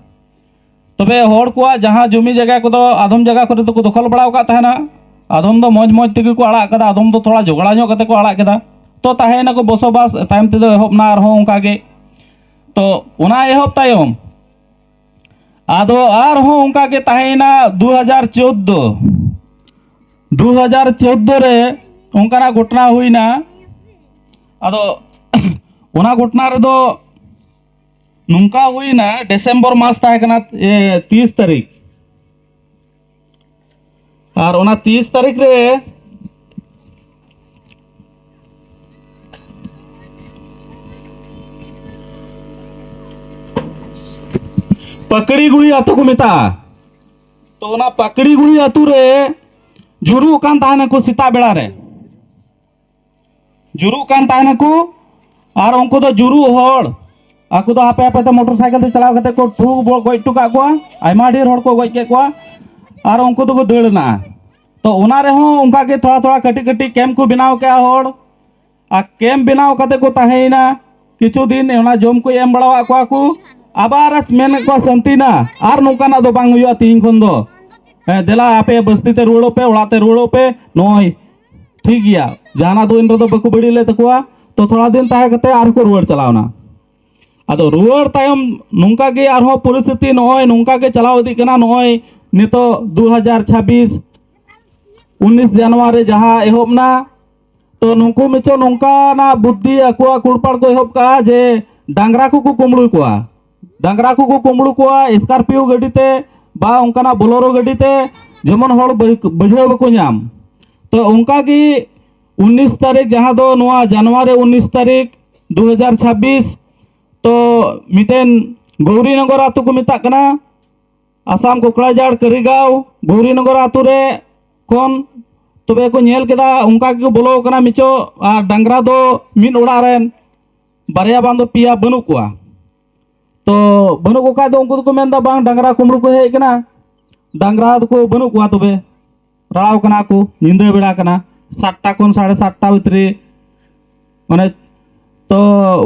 ᱛᱚᱵᱮ ᱦᱚᱲ ᱠᱚᱣᱟᱜ ᱡᱟᱦᱟᱸ ᱡᱚᱢᱤ ᱡᱟᱭᱜᱟ ᱠᱚᱫᱚ ᱟᱫᱚᱢ ᱡᱟᱭᱜᱟ ᱠᱚᱨᱮ ᱫᱚᱠᱚ ᱫᱚᱠᱷᱚᱞ ᱵᱟᱲᱟ ᱟᱠᱟᱫ ᱛᱟᱦᱮᱱᱟ, ᱟᱫᱚᱢ ᱫᱚ ᱢᱚᱡᱽ ᱢᱚᱡᱽ ᱛᱮᱜᱮ ᱠᱚ ᱟᱲᱟᱜ ᱠᱟᱫᱟ, ᱟᱫᱚᱢ ᱫᱚ ᱛᱷᱚᱲᱟ ᱡᱷᱚᱜᱽᱲᱟ ᱧᱚᱜ ᱠᱟᱛᱮ ᱠᱚ ᱟᱲᱟᱜ ᱠᱮᱫᱟ᱾ ᱛᱚ ᱛᱟᱦᱮᱸᱭᱮᱱᱟᱠᱚ ᱵᱚᱥᱚᱵᱟᱥ, ᱛᱟᱭᱚᱢ ᱛᱮᱫᱚ ᱮᱦᱚᱵ ᱮᱱᱟ ᱟᱨᱦᱚᱸ ᱚᱱᱠᱟ ᱜᱮ᱾ ᱛᱚ ᱚᱱᱟ ᱮᱦᱚᱵ ᱛᱟᱭᱚᱢ ᱟᱫᱚ ᱟᱨᱦᱚᱸ ᱚᱱᱠᱟ ᱜᱮ ᱛᱟᱦᱮᱸᱭᱮᱱᱟ ᱫᱩ ᱦᱟᱡᱟᱨ ᱪᱳᱫᱽᱫᱳ᱾ ᱫᱩ ᱦᱟᱡᱟᱨ ᱪᱳᱫᱽᱫᱳ ᱨᱮ ᱚᱱᱠᱟᱱᱟᱜ ᱜᱷᱚᱴᱚᱱᱟ ᱦᱩᱭᱱᱟ᱾ ᱟᱫᱚ ᱚᱱᱟ ᱜᱷᱚᱴᱚᱱᱟ ᱨᱮᱫᱚ ᱱᱚᱝᱠᱟ ᱦᱩᱭᱱᱟ, ᱰᱤᱥᱮᱢᱵᱚᱨ ᱢᱟᱥ ᱛᱟᱦᱮᱸ ᱠᱟᱱᱟ, ᱮ, ᱛᱤᱥ ᱛᱟᱹᱨᱤᱠᱷ᱾ ᱟᱨ ᱚᱱᱟ ᱛᱤᱥ ᱛᱟᱹᱨᱤᱠᱷ ᱨᱮ, ᱯᱟᱠᱲᱤ ᱜᱩᱲᱤ ᱟᱹᱛᱩ ᱠᱚ ᱢᱮᱛᱟᱜᱼᱟ᱾ ᱛᱚ ᱚᱱᱟ ᱯᱟᱠᱲᱤ ᱜᱩᱲᱤ ᱟᱹᱛᱩ ᱨᱮ ᱡᱩᱨᱩᱜ ᱠᱟᱱ ᱛᱟᱦᱮᱱᱟᱠᱚ ᱥᱮᱛᱟᱜ ᱵᱮᱲᱟ ᱨᱮ᱾ ᱡᱩᱨᱩᱜ ᱠᱟᱱ ᱛᱟᱦᱮᱱᱟᱠᱚ᱾ ᱟᱨ ᱩᱱᱠᱩ ᱫᱚ ᱡᱩᱨᱩᱜ ᱦᱚᱲ, ᱟᱠᱚ ᱫᱚ ᱦᱟᱯᱮ ᱦᱟᱯᱮ ᱛᱮ ᱢᱚᱴᱚᱨ ᱥᱟᱭᱠᱮᱞ ᱛᱮ ᱪᱟᱞᱟᱣ ᱠᱟᱛᱮ ᱠᱚ ᱴᱷᱩ ᱜᱚ-, ᱜᱚᱡ ᱦᱚᱴᱚ ᱠᱟᱜ ᱠᱚᱣᱟ᱾ ᱟᱭᱢᱟ ᱰᱷᱮᱨ ᱦᱚᱲ ᱠᱚ ᱜᱚᱡ ᱠᱮᱫ ᱠᱚᱣᱟ᱾ ᱟᱨ ᱩᱱᱠᱩ ᱫᱚᱠᱚ ᱫᱟᱹᱲ ᱮᱱᱟ᱾ ᱛᱚ ᱚᱱᱟ ᱨᱮᱦᱚᱸ ᱚᱱᱠᱟ ᱜᱮ ᱛᱷᱚᱲᱟ ᱛᱷᱚᱲᱟ ᱠᱟᱹᱴᱤᱡ ᱠᱟᱹᱴᱤᱡ ᱠᱮᱢᱯ ᱠᱚ ᱵᱮᱱᱟᱣ ᱠᱮᱜᱼᱟ ᱦᱚᱲ᱾ ᱟᱨ ᱠᱮᱢᱯ ᱵᱮᱱᱟᱣ ᱠᱟᱛᱮ ᱠᱚ ᱛᱟᱦᱮᱸᱭᱮᱱᱟ᱾ ᱠᱤᱪᱷᱩ ᱫᱤᱱ ᱚᱱᱟ ᱡᱚᱢ ᱠᱚ ᱮᱢ ᱵᱟᱲᱟᱣᱟᱫ ᱠᱚᱣᱟ ᱠᱚ᱾ ᱟᱵᱟᱨ ᱢᱮᱱᱮᱫ ᱠᱚᱣᱟ ᱥᱟᱱᱛᱤᱱᱟ, ᱟᱨ ᱱᱚᱝᱠᱟᱱᱟᱜ ᱫᱚ ᱵᱟᱝ ᱦᱩᱭᱩᱜᱼᱟ ᱛᱤᱦᱤᱧ ᱠᱷᱚᱱ ᱫᱚ᱾ ᱦᱮᱸ, ᱫᱮᱞᱟ ᱟᱯᱮ ᱵᱟᱥᱛᱤ ᱛᱮ ᱨᱩᱣᱟᱹᱲᱚᱜ ᱯᱮ, ᱚᱲᱟᱜ ᱛᱮ ᱨᱩᱣᱟᱹᱲᱚᱜ ᱯᱮ᱾ ᱱᱚᱜᱼᱚᱭ ᱴᱷᱤᱠ ᱜᱮᱭᱟ, ᱡᱟᱦᱟᱱᱟᱜ ᱫᱚ ᱮᱱ ᱨᱮᱫᱚ ᱵᱟᱠᱚ ᱵᱟᱹᱲᱤᱡ ᱞᱮᱫ ᱛᱟᱠᱚᱣᱟ᱾ ᱛᱚ ᱛᱷᱚᱲᱟ ᱫᱤᱱ ᱛᱟᱦᱮᱸ ᱠᱟᱛᱮ ᱟᱨᱦᱚᱸ ᱠᱚ ᱨᱩᱣᱟᱹᱲ ᱪᱟᱞᱟᱣ ᱮᱱᱟ᱾ ᱟᱫᱚ ᱨᱩᱣᱟᱹᱲ ᱛᱟᱭᱚᱢ ᱱᱚᱝᱠᱟ ᱜᱮ ᱟᱨᱦᱚᱸ ᱯᱚᱨᱤᱥᱛᱷᱤᱛᱤ ᱱᱚᱜᱼᱚᱭ ᱱᱚᱝᱠᱟ ᱜᱮ ᱪᱟᱞᱟᱣ ᱤᱫᱤᱜ ᱠᱟᱱᱟ᱾ ᱱᱚᱜᱼᱚᱭ ᱱᱤᱛᱚᱜ ᱫᱩ ᱦᱟᱡᱟᱨ ᱪᱷᱟᱵᱵᱤᱥ, ᱩᱱᱤᱥ ᱡᱟᱱᱩᱣᱟᱨᱤ ᱡᱟᱦᱟᱸ ᱮᱦᱚᱵ ᱮᱱᱟ, ᱛᱚ ᱱᱩᱠᱩ ᱢᱤᱪᱚ ᱱᱚᱝᱠᱟᱱᱟᱜ ᱵᱩᱫᱽᱫᱷᱤ ᱟᱠᱚᱣᱟᱜ ᱠᱩᱲᱯᱟᱲ ᱠᱚ ᱮᱦᱚᱵ ᱠᱟᱜᱼᱟ ᱡᱮ ᱰᱟᱝᱨᱟ ᱠᱚᱠᱚ ᱠᱩᱢᱵᱽᱲᱩ ᱠᱚᱣᱟ᱾ ᱰᱟᱝᱨᱟ ᱠᱚᱠᱚ ᱠᱩᱢᱵᱽᱲᱩ ᱠᱚᱣᱟ ᱥᱠᱚᱨᱯᱤᱭᱳ ᱜᱟᱹᱰᱤ ᱛᱮ ᱵᱟ ᱚᱱᱠᱟᱱᱟᱜ ᱵᱳᱞᱮᱨᱳ ᱜᱟᱹᱰᱤ ᱛᱮ, ᱡᱮᱢᱚᱱ ᱦᱚᱲ ᱵᱟᱹ-, ᱵᱩᱡᱷᱟᱹᱣ ᱵᱟᱠᱚ ᱧᱟᱢ᱾ ᱛᱚ ᱚᱱᱠᱟ ᱜᱮ ᱩᱱᱤᱥ ᱛᱟᱹᱨᱤᱠᱷ, ᱡᱟᱦᱟᱸ ᱫᱚ ᱱᱚᱣᱟ ᱡᱟᱱᱩᱣᱟᱨᱤ ᱩᱱᱤᱥ ᱛᱟᱹᱨᱤᱠᱷ ᱫᱩ ᱦᱟᱡᱟᱨ ᱪᱷᱟᱵᱵᱤᱥ, ᱛᱚ ᱢᱤᱫᱴᱮᱱ ᱜᱳᱣᱨᱤᱱᱚᱜᱚᱨ ᱟᱛᱳ ᱠᱚ ᱢᱮᱛᱟᱜ ᱠᱟᱱᱟ, ᱟᱥᱟᱢ ᱠᱚᱠᱲᱟᱡᱷᱟᱲ ᱠᱟᱹᱨᱤᱜᱟᱸᱣ ᱜᱳᱣᱨᱤᱱᱚᱜᱚᱨ ᱟᱛᱳ ᱨᱮ ᱠᱷᱚᱱ ᱛᱚᱵᱮ ᱠᱚ ᱧᱮᱞ ᱠᱮᱫᱟ, ᱚᱱᱠᱟ ᱜᱮᱠᱚ ᱵᱚᱞᱚ ᱟᱠᱟᱱᱟ ᱢᱤᱪᱚ, ᱟᱨ ᱰᱟᱝᱨᱟ ᱫᱚ ᱢᱤᱫ ᱚᱲᱟᱜ ᱨᱮᱱ ᱵᱟᱨᱭᱟ ᱵᱟᱝ ᱫᱚ ᱯᱮᱭᱟ ᱵᱟᱹᱱᱩᱜ ᱠᱚᱣᱟ᱾ ᱛᱚ ᱵᱟᱹᱱᱩᱜ ᱠᱚ ᱠᱷᱟᱡ ᱫᱚ ᱩᱱᱠᱩ ᱫᱚᱠᱚ ᱢᱮᱱᱫᱟ, "ᱵᱟᱝ, ᱰᱟᱝᱨᱟ ᱠᱩᱢᱵᱽᱲᱩ ᱠᱚ ᱦᱮᱡ ᱟᱠᱟᱱᱟ, ᱰᱟᱝᱨᱟ ᱫᱚᱠᱚ ᱵᱟᱹᱱᱩᱜ ᱠᱚᱣᱟ, ᱛᱚᱵᱮ ᱨᱟᱲᱟᱣ ᱠᱟᱱᱟ ᱠᱚ, ᱧᱤᱫᱟᱹ ᱵᱮᱲᱟ ᱠᱟᱱᱟ, ᱥᱟᱛᱴᱟ ᱠᱷᱚᱱ ᱥᱟᱲᱮ ᱥᱟᱛᱴᱟ ᱵᱷᱤᱛᱨᱤ, ᱢᱟᱱᱮ, ᱛᱚ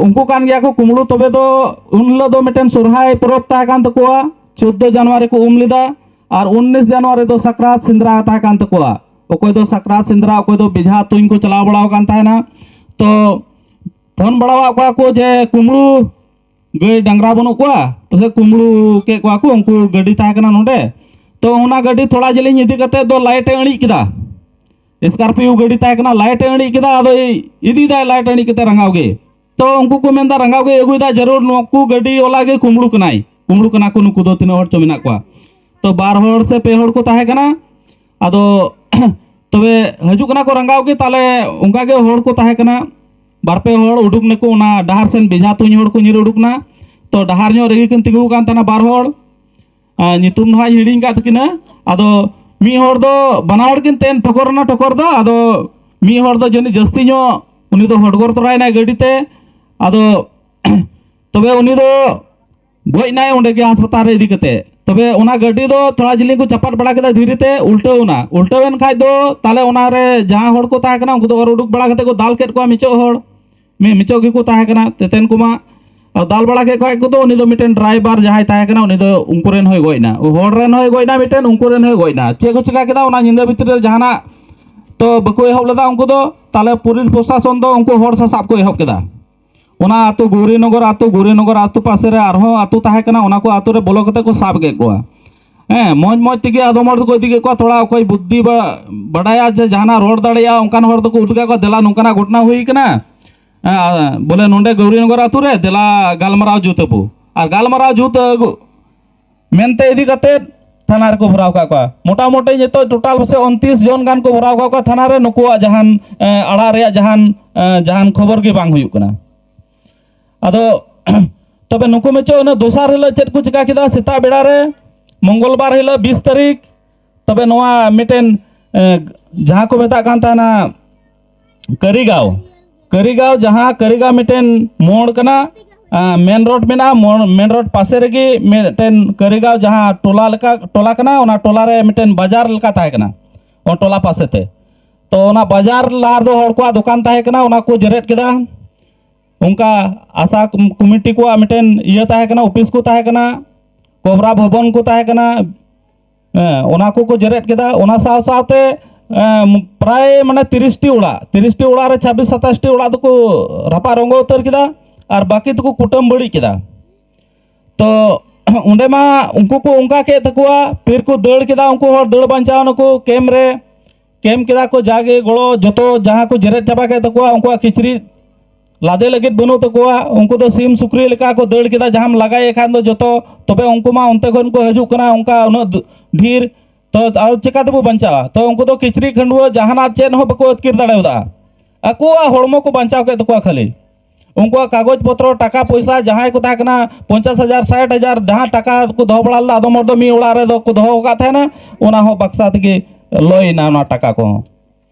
ᱩᱱᱠᱩ ᱠᱟᱱ ᱜᱮᱭᱟ ᱠᱚ ᱠᱩᱢᱵᱽᱲᱩ᱾ ᱛᱚᱵᱮ ᱫᱚ ᱩᱱ ᱦᱤᱞᱳᱜ ᱫᱚ ᱢᱤᱫᱴᱮᱱ ᱥᱚᱨᱦᱟᱭ ᱯᱚᱨᱚᱵᱽ ᱛᱟᱦᱮᱸ ᱠᱟᱱ ᱛᱟᱠᱚᱣᱟ, ᱪᱳᱫᱽᱫᱳ ᱡᱟᱱᱩᱣᱟᱨᱤ ᱠᱚ ᱩᱢ ᱞᱮᱫᱟ, ᱟᱨ ᱩᱱᱤᱥ ᱡᱟᱱᱩᱣᱟᱨᱤ ᱫᱚ ᱥᱟᱠᱨᱟᱛ ᱥᱮᱸᱫᱽᱨᱟ ᱛᱟᱦᱮᱸ ᱠᱟᱱ ᱛᱟᱠᱚᱣᱟ᱾ ᱚᱠᱚᱭ ᱫᱚ ᱥᱟᱠᱨᱟᱛ ᱥᱮᱸᱫᱽᱨᱟ, ᱚᱠᱚᱭ ᱫᱚ ᱵᱮᱡᱷᱟ ᱛᱩᱧ ᱠᱚ ᱪᱟᱞᱟᱣ ᱵᱟᱲᱟᱣ ᱠᱟᱱ ᱛᱟᱦᱮᱱᱟ᱾ ᱛᱚ ᱯᱷᱳᱱ ᱵᱟᱲᱟᱣᱟᱫ ᱠᱚᱣᱟ ᱠᱚ ᱡᱮ ᱠᱩᱢᱵᱽᱲᱩ ᱜᱟᱹᱭ ᱰᱟᱝᱨᱟ ᱵᱟᱹᱱᱩᱜ ᱠᱚᱣᱟ, ᱯᱟᱥᱮᱡ ᱠᱩᱢᱵᱽᱲᱩ ᱠᱮᱫ ᱠᱚᱣᱟ ᱠᱚ, ᱩᱱᱠᱩ ᱜᱟᱹᱰᱤ ᱛᱟᱦᱮᱸ ᱠᱟᱱᱟ ᱱᱚᱰᱮ᱾ ᱛᱚ ᱚᱱᱟ ᱜᱟᱹᱰᱤ ᱛᱷᱚᱲᱟ ᱡᱤᱞᱤᱧ ᱤᱫᱤ ᱠᱟᱛᱮ ᱫᱚ ᱞᱟᱭᱤᱴ ᱮ ᱟᱹᱬᱤᱡ ᱠᱮᱫᱟ, ᱥᱠᱚᱨᱯᱤᱭᱳ ᱜᱟᱹᱰᱤ ᱛᱟᱦᱮᱸ ᱠᱟᱱᱟ, ᱞᱟᱭᱤᱴ ᱮ ᱟᱹᱬᱤᱡ ᱠᱮᱫᱟ, ᱟᱫᱚ ᱤᱫᱤᱭᱮᱫᱟᱭ ᱞᱟᱭᱤᱴ ᱟᱹᱬᱤᱡ ᱠᱟᱛᱮ ᱨᱟᱸᱜᱟᱣ ᱜᱮ᱾ ᱛᱚ ᱩᱱᱠᱩ ᱠᱚ ᱢᱮᱱᱫᱟ ᱨᱟᱸᱜᱟᱣ ᱜᱮ ᱟᱹᱜᱩᱭᱮᱫᱟ, ᱡᱟᱹᱨᱩᱲ ᱱᱩᱠᱩ ᱜᱟᱹᱰᱤ ᱣᱟᱞᱟ ᱜᱮ ᱠᱩᱢᱵᱽᱲᱩ ᱠᱟᱱᱟᱭ, ᱠᱩᱢᱵᱽᱲᱩ ᱠᱟᱱᱟ ᱠᱚ ᱱᱩᱠᱩ ᱫᱚ ᱛᱤᱱᱟᱹᱜ ᱦᱚᱲ ᱪᱚ ᱢᱮᱱᱟᱜ ᱠᱚᱣᱟ᱾ ᱛᱚ ᱵᱟᱨ ᱦᱚᱲ ᱥᱮ ᱯᱮ ᱦᱚᱲ ᱠᱚ ᱛᱟᱦᱮᱸ ᱠᱟᱱᱟ᱾ ᱟᱫᱚ ᱛᱚᱵᱮ ᱦᱤᱡᱩᱜ ᱠᱟᱱᱟ ᱠᱚ ᱨᱟᱸᱜᱟᱣ ᱜᱮ, ᱛᱟᱦᱞᱮ ᱚᱱᱠᱟ ᱜᱮ ᱦᱚᱲ ᱠᱚ ᱛᱟᱦᱮᱸ ᱠᱟᱱᱟ, ᱵᱟᱨ ᱯᱮ ᱦᱚᱲ ᱩᱰᱩᱠ ᱱᱟᱠᱚ, ᱚᱱᱟ ᱰᱟᱦᱟᱨ ᱥᱮᱱ ᱵᱮᱡᱷᱟ ᱛᱩᱧ ᱦᱚᱲ ᱠᱚ ᱧᱤᱨ ᱩᱰᱩᱠ ᱱᱟ᱾ ᱛᱚ ᱰᱟᱦᱟᱨ ᱧᱚᱜ ᱨᱮᱜᱮ ᱠᱤᱱ ᱛᱤᱸᱜᱩ ᱟᱠᱟᱱ ᱛᱟᱦᱮᱱᱟ ᱵᱟᱨ ᱦᱚᱲ᱾ ᱟᱨ ᱧᱩᱛᱩᱢ ᱫᱚ ᱦᱟᱸᱜ ᱤᱧ ᱦᱤᱲᱤᱧ ᱟᱠᱟᱫ ᱛᱟᱹᱠᱤᱱᱟ᱾ ᱟᱫᱚ ᱢᱤᱫ ᱦᱚᱲ ᱫᱚ, ᱵᱟᱱᱟ ᱦᱚᱲ ᱠᱤᱱ ᱛᱟᱦᱮᱱ ᱴᱷᱚᱠᱚᱨ ᱮᱱᱟ ᱴᱷᱚᱠᱚᱨ ᱫᱚ, ᱟᱫᱚ ᱢᱤᱫ ᱦᱚᱲ ᱫᱚ ᱡᱟᱹᱱᱤᱡ ᱡᱟᱹᱥᱛᱤ ᱧᱚᱜ ᱩᱱᱤ ᱫᱚ ᱦᱚᱰᱜᱚᱨ ᱛᱚᱨᱟᱭᱮᱱᱟᱭ ᱜᱟᱹᱰᱤ ᱛᱮ᱾ ᱟᱫᱚ ᱛᱚᱵᱮ ᱩᱱᱤ ᱫᱚ ᱜᱚᱡ ᱮᱱᱟᱭ ᱚᱸᱰᱮ ᱜᱮ ᱦᱟᱥᱯᱟᱛᱟᱞ ᱨᱮ ᱤᱫᱤ ᱠᱟᱛᱮ᱾ ᱛᱚᱵᱮ ᱚᱱᱟ ᱜᱟᱹᱰᱤ ᱫᱚ ᱛᱷᱚᱲᱟ ᱡᱤᱞᱤᱧ ᱠᱚ ᱪᱟᱯᱟᱫ ᱵᱟᱲᱟ ᱠᱮᱫᱟ ᱫᱷᱤᱨᱤ ᱛᱮ, ᱩᱞᱴᱟᱹᱣ ᱮᱱᱟ᱾ ᱩᱞᱴᱟᱹᱣ ᱮᱱ ᱠᱷᱟᱡ ᱫᱚ ᱛᱟᱦᱞᱮ ᱚᱱᱟ ᱨᱮ ᱡᱟᱦᱟᱸ ᱦᱚᱲ ᱠᱚ ᱛᱟᱦᱮᱸ ᱠᱟᱱᱟ ᱩᱱᱠᱩ ᱫᱚ ᱚᱨ ᱩᱰᱩᱠ ᱵᱟᱲᱟ ᱠᱟᱛᱮ ᱠᱚ ᱫᱟᱞ ᱠᱮᱫ ᱠᱚᱣᱟ ᱢᱤᱪᱚᱜ ᱦᱚᱲ᱾ ᱢᱤ-, ᱢᱤᱪᱚᱜ ᱜᱮᱠᱚ ᱛᱟᱦᱮᱸ ᱠᱟᱱᱟ ᱛᱮᱛᱮᱱ ᱠᱚᱢᱟ᱾ ᱟᱨ ᱫᱟᱞ ᱵᱟᱲᱟ ᱠᱮᱫ ᱠᱷᱟᱡ ᱠᱚ ᱫᱚ ᱩᱱᱤ ᱫᱚ ᱢᱤᱫᱴᱮᱱ ᱰᱨᱟᱭᱵᱟᱨ ᱡᱟᱦᱟᱸᱭ ᱛᱟᱦᱮᱸ ᱠᱟᱱᱟ ᱩᱱᱤ ᱫᱚ ᱩᱱᱠᱩ ᱨᱮᱱ ᱦᱚᱸᱭ ᱜᱚᱡ ᱮᱱᱟ᱾ ᱦᱚᱲ ᱨᱮᱱ ᱦᱚᱸᱭ ᱜᱚᱡ ᱮᱱᱟ ᱢᱤᱫᱴᱮᱱ, ᱩᱱᱠᱩ ᱨᱮᱱ ᱦᱚᱸᱭ ᱜᱚᱡ ᱮᱱᱟ᱾ ᱪᱮᱫ ᱠᱚ ᱪᱤᱠᱟ ᱠᱮᱫᱟ ᱚᱱᱟ ᱧᱤᱫᱟᱹ ᱵᱷᱤᱛᱨᱤ ᱨᱮ ᱡᱟᱦᱟᱱᱟᱜ ᱛᱚ ᱵᱟᱠᱚ ᱮᱦᱚᱵ ᱞᱮᱫᱟ ᱩᱱᱠᱩ ᱫᱚ᱾ ᱛᱟᱦᱞᱮ ᱯᱩᱞᱤᱥ ᱯᱨᱚᱥᱟᱥᱚᱱ ᱫᱚ ᱩᱱᱠᱩ ᱦᱚᱲ ᱥᱟᱥᱟᱵ ᱠᱚ ᱮᱦᱚᱵ ᱠᱮᱫᱟ᱾ ᱚᱱᱟ ᱟᱹᱛᱩ ᱜᱳᱣᱨᱤᱱᱚᱜᱚᱨ ᱟᱹᱛᱩ, ᱜᱳᱣᱨᱤᱱᱚᱜᱚᱨ ᱟᱹᱛᱩ ᱯᱟᱥᱮ ᱨᱮ ᱟᱨᱦᱚᱸ ᱟᱹᱛᱩ ᱛᱟᱦᱮᱸ ᱠᱟᱱᱟ, ᱚᱱᱟ ᱠᱚ ᱟᱹᱛᱩ ᱨᱮ ᱵᱚᱞᱚ ᱠᱟᱛᱮ ᱠᱚ ᱥᱟᱵ ᱠᱮᱫ ᱠᱚᱣᱟ᱾ ᱦᱮᱸ, ᱢᱚᱡᱽ ᱢᱚᱡᱽ ᱛᱮᱜᱮ ᱟᱫᱚᱢ ᱦᱚᱲ ᱫᱚᱠᱚ ᱤᱫᱤ ᱠᱮᱫ ᱠᱚᱣᱟ, ᱛᱷᱚᱲᱟ ᱚᱠᱚᱭ ᱵᱩᱫᱽᱫᱷᱤ ᱵᱟ ᱵᱟᱰᱟᱭᱟ ᱡᱮ ᱡᱟᱦᱟᱱᱟᱜ ᱨᱚᱲ ᱫᱟᱲᱮᱭᱟᱜᱼᱟ, ᱚᱱᱠᱟᱱ ᱦᱚᱲ ᱫᱚᱠᱚ ᱩᱫᱩᱜ ᱠᱮᱫ ᱠᱚᱣᱟ, "ᱫᱮᱞᱟ ᱱᱚᱝᱠᱟᱱᱟᱜ ᱜᱷᱚᱴᱚᱱᱟ ᱦᱩᱭ ᱠᱟᱱᱟ, ᱦᱮᱸ, ᱟ-, ᱵᱚᱞᱮ ᱱᱚᱰᱮ ᱜᱳᱣᱨᱤᱱᱚᱜᱚᱨ ᱟᱹᱛᱩ ᱨᱮ, ᱫᱮᱞᱟ ᱜᱟᱞᱢᱟᱨᱟᱣ ᱡᱩᱛ ᱟᱵᱚ", ᱟᱨ ᱜᱟᱞᱢᱟᱨᱟᱣ ᱡᱩᱛ ᱟᱹᱜᱩ ᱢᱮᱱᱛᱮ ᱤᱫᱤ ᱠᱟᱛᱮ ᱛᱷᱟᱱᱟ ᱨᱮᱠᱚ ᱵᱷᱚᱨᱟᱣ ᱠᱟᱜ ᱠᱚᱣᱟ᱾ ᱢᱚᱴᱟᱢᱩᱴᱤ ᱱᱤᱛᱚᱜ ᱴᱳᱴᱟᱞ ᱯᱟᱥᱮ ᱩᱱᱛᱨᱤᱥ ᱡᱚᱱ ᱜᱟᱱ ᱠᱚ ᱵᱷᱚᱨᱟᱣ ᱠᱟᱜ ᱠᱚᱣᱟ ᱛᱷᱟᱱᱟ ᱨᱮ, ᱱᱩᱠᱩᱣᱟᱜ ᱡᱟᱦᱟᱱ, ᱮ, ᱟᱲᱟᱜ ᱨᱮᱭᱟᱜ ᱡᱟᱦᱟᱱ, ᱮ, ᱡᱟᱦᱟᱱ ᱠᱷᱚᱵᱚᱨ ᱜᱮ ᱵᱟᱝ ᱦᱩᱭᱩᱜ ᱠᱟᱱᱟ᱾ ᱟᱫᱚ ᱛᱚᱵᱮ ᱱᱩᱠᱩ ᱢᱮᱪᱚ ᱚᱱᱟ ᱫᱚᱥᱟᱨ ᱦᱤᱞᱳᱜ ᱪᱮᱫ ᱠᱚ ᱪᱤᱠᱟ ᱠᱮᱫᱟ? ᱥᱮᱛᱟᱜ ᱵᱮᱲᱟ ᱨᱮ, ᱢᱚᱝᱜᱚᱞ ᱵᱟᱨ ᱦᱤᱞᱳᱜ, ᱵᱤᱥ ᱛᱟᱹᱨᱤᱠᱷ, ᱛᱚᱵᱮ ᱱᱚᱣᱟ ᱢᱤᱫᱴᱮᱱ, ᱮ, ᱡᱟᱦᱟᱸ ᱠᱚ ᱢᱮᱛᱟᱜ ᱠᱟᱱ ᱛᱟᱦᱮᱱᱟ ᱠᱟᱹᱨᱤᱜᱟᱸᱣ, ᱠᱟᱹᱨᱤᱜᱟᱸᱣ, ᱡᱟᱦᱟᱸ ᱠᱟᱹᱨᱤᱜᱟᱸᱣ ᱢᱤᱫᱴᱮᱱ ᱢᱳᱲ ᱠᱟᱱᱟ, ᱟ, ᱢᱮᱱ ᱨᱳᱰ ᱢᱮᱱᱟᱜᱼᱟ, ᱢᱳᱲ, ᱢᱮᱱ ᱨᱳᱰ ᱯᱟᱥᱮ ᱨᱮᱜᱮ ᱢᱤᱫᱴᱮᱱ ᱠᱟᱹᱨᱤᱜᱟᱸᱣ ᱡᱟᱦᱟᱸ ᱴᱚᱞᱟ ᱞᱮᱠᱟ, ᱴᱚᱞᱟ ᱠᱟᱱᱟ, ᱚᱱᱟ ᱴᱚᱞᱟ ᱨᱮ ᱢᱤᱫᱴᱮᱱ ᱵᱟᱡᱟᱨ ᱞᱮᱠᱟ ᱛᱟᱦᱮᱸ ᱠᱟᱱᱟ, ᱚᱱᱟ ᱴᱚᱞᱟ ᱯᱟᱥᱮ ᱛᱮ᱾ ᱛᱚ ᱚᱱᱟ ᱵᱟᱡᱟᱨ ᱞᱟᱦᱟ ᱨᱮᱫᱚ ᱦᱚᱲ ᱠᱚᱣᱟᱜ ᱫᱚᱠᱟᱱ ᱛᱟᱦᱮᱸ ᱠᱟᱱᱟ, ᱚᱱᱟ ᱠᱚ ᱡᱮᱨᱮᱫ ᱠᱮᱫᱟ᱾ ᱚᱱᱠᱟ ᱟᱥᱟ ᱠᱚᱢᱤᱴᱤ ᱠᱚᱣᱟᱜ ᱢᱤᱫᱴᱮᱱ ᱤᱭᱟᱹ ᱛᱟᱦᱮᱸ ᱠᱟᱱᱟ, ᱚᱯᱷᱤᱥ ᱠᱚ ᱛᱟᱦᱮᱸ ᱠᱟᱱᱟ, ᱠᱚᱵᱽᱨᱟ ᱵᱷᱚᱵᱚᱱ ᱠᱚ ᱛᱟᱦᱮᱸ ᱠᱟᱱᱟ, ᱦᱮᱸ, ᱚᱱᱟ ᱠᱚᱠᱚ ᱡᱮᱨᱮᱫ ᱠᱮᱫᱟ᱾ ᱚᱱᱟ ᱥᱟᱶ ᱥᱟᱶᱛᱮ, ᱮᱸ, ᱯᱨᱟᱭ ᱢᱟᱱᱮ ᱛᱤᱨᱤᱥ ᱴᱤ ᱚᱲᱟᱜ, ᱛᱤᱨᱤᱥ ᱴᱤ ᱚᱲᱟᱜ ᱨᱮ ᱪᱷᱟᱵᱵᱤᱥ ᱥᱟᱛᱟᱥ ᱴᱤ ᱚᱲᱟᱜ ᱫᱚᱠᱚ ᱨᱟᱯᱟᱜ ᱨᱚᱝᱜᱚ ᱩᱛᱟᱹᱨ ᱠᱮᱫᱟ ᱟᱨ ᱵᱟᱹᱠᱤ ᱫᱚᱠᱚ ᱠᱩᱴᱟᱹᱢ ᱵᱟᱹᱲᱤᱡ ᱠᱮᱫᱟ᱾ ᱛᱚ ᱚᱸᱰᱮ ᱢᱟ ᱩᱱᱠᱩ ᱠᱚ ᱚᱱᱠᱟ ᱠᱮᱫ ᱛᱟᱠᱚᱣᱟ, ᱯᱷᱤᱨ ᱠᱚ ᱫᱟᱹᱲ ᱠᱮᱫᱟ, ᱩᱱᱠᱩ ᱦᱚᱲ ᱫᱟᱹᱲ ᱵᱟᱧᱪᱟᱣ ᱱᱟᱠᱚ ᱠᱮᱢᱯ ᱨᱮ᱾ ᱠᱮᱢᱯ ᱠᱮᱫᱟ ᱠᱚ, ᱡᱟᱜᱮ ᱜᱚᱲᱚ ᱡᱚᱛᱚ ᱡᱟᱦᱟᱸ ᱠᱚ ᱡᱮᱨᱮᱫ ᱪᱟᱵᱟ ᱠᱮᱫ ᱛᱟᱠᱚᱣᱟ, ᱩᱱᱠᱩᱣᱟᱜ ᱠᱤᱪᱨᱤᱡ ᱞᱟᱫᱮ ᱞᱟᱹᱜᱤᱫ ᱵᱟᱹᱱᱩᱜ ᱛᱟᱠᱚᱣᱟ, ᱩᱱᱠᱩ ᱫᱚ ᱥᱤᱢ ᱥᱩᱠᱨᱤ ᱞᱮᱠᱟ ᱠᱚ ᱫᱟᱹᱲ ᱠᱮᱫᱟ, ᱡᱟᱦᱟᱸᱢ ᱞᱟᱜᱟᱭᱮ ᱠᱷᱟᱱ ᱫᱚ ᱡᱚᱛᱚ, ᱛᱚᱵᱮ ᱩᱱᱠᱩ ᱢᱟ ᱚᱱᱛᱮ ᱠᱷᱚᱱ ᱠᱚ ᱦᱤᱡᱩᱜ ᱠᱟᱱᱟ ᱚᱱᱠᱟ ᱩᱱᱟᱹᱜ ᱫ-, ᱰᱷᱮᱨ, ᱛᱚ ᱟᱨ ᱪᱤᱠᱟ ᱛᱮᱵᱚ ᱵᱟᱧᱪᱟᱣᱟ? ᱛᱚ ᱩᱱᱠᱩ ᱫᱚ ᱠᱤᱪᱨᱤᱡ ᱠᱷᱟᱹᱰᱩᱣᱟᱹ ᱡᱟᱦᱟᱱᱟᱜ ᱪᱮᱫ ᱦᱚᱸ ᱵᱟᱠᱚ ᱟᱹᱛᱠᱤᱨ ᱫᱟᱲᱮᱭᱟᱫᱟ, ᱟᱠᱚᱣᱟᱜ ᱦᱚᱲᱢᱚ ᱠᱚ ᱵᱟᱧᱪᱟᱣ ᱠᱮᱫ ᱛᱟᱠᱚᱣᱟ ᱠᱷᱟᱹᱞᱤ᱾ ᱩᱱᱠᱩᱣᱟᱜ ᱠᱟᱜᱚᱡᱽ ᱯᱚᱛᱨᱚ, ᱴᱟᱠᱟ ᱯᱚᱭᱥᱟ, ᱡᱟᱦᱟᱸᱭ ᱠᱚ ᱛᱟᱦᱮᱸ ᱠᱟᱱᱟ, ᱯᱚᱧᱪᱟᱥ ᱦᱟᱡᱟᱨ, ᱥᱟᱴ ᱦᱟᱡᱟᱨ, ᱡᱟᱦᱟᱸ ᱴᱟᱠᱟ ᱠᱚ ᱫᱚᱦᱚ ᱵᱟᱲᱟ ᱞᱮᱫᱟ, ᱟᱫᱚᱢ ᱦᱚᱲ ᱫᱚ ᱢᱤᱫ ᱚᱲᱟᱜ ᱨᱮᱫᱚ ᱠᱚ ᱫᱚᱦᱚ ᱟᱠᱟᱫ ᱛᱟᱦᱮᱱᱟ, ᱚᱱᱟ ᱦᱚᱸ ᱵᱟᱠᱥᱟ ᱛᱮᱜᱮ ᱞᱚᱭ ᱮᱱᱟ ᱚᱱᱟ ᱴᱟᱠᱟ ᱠᱚᱦᱚᱸ᱾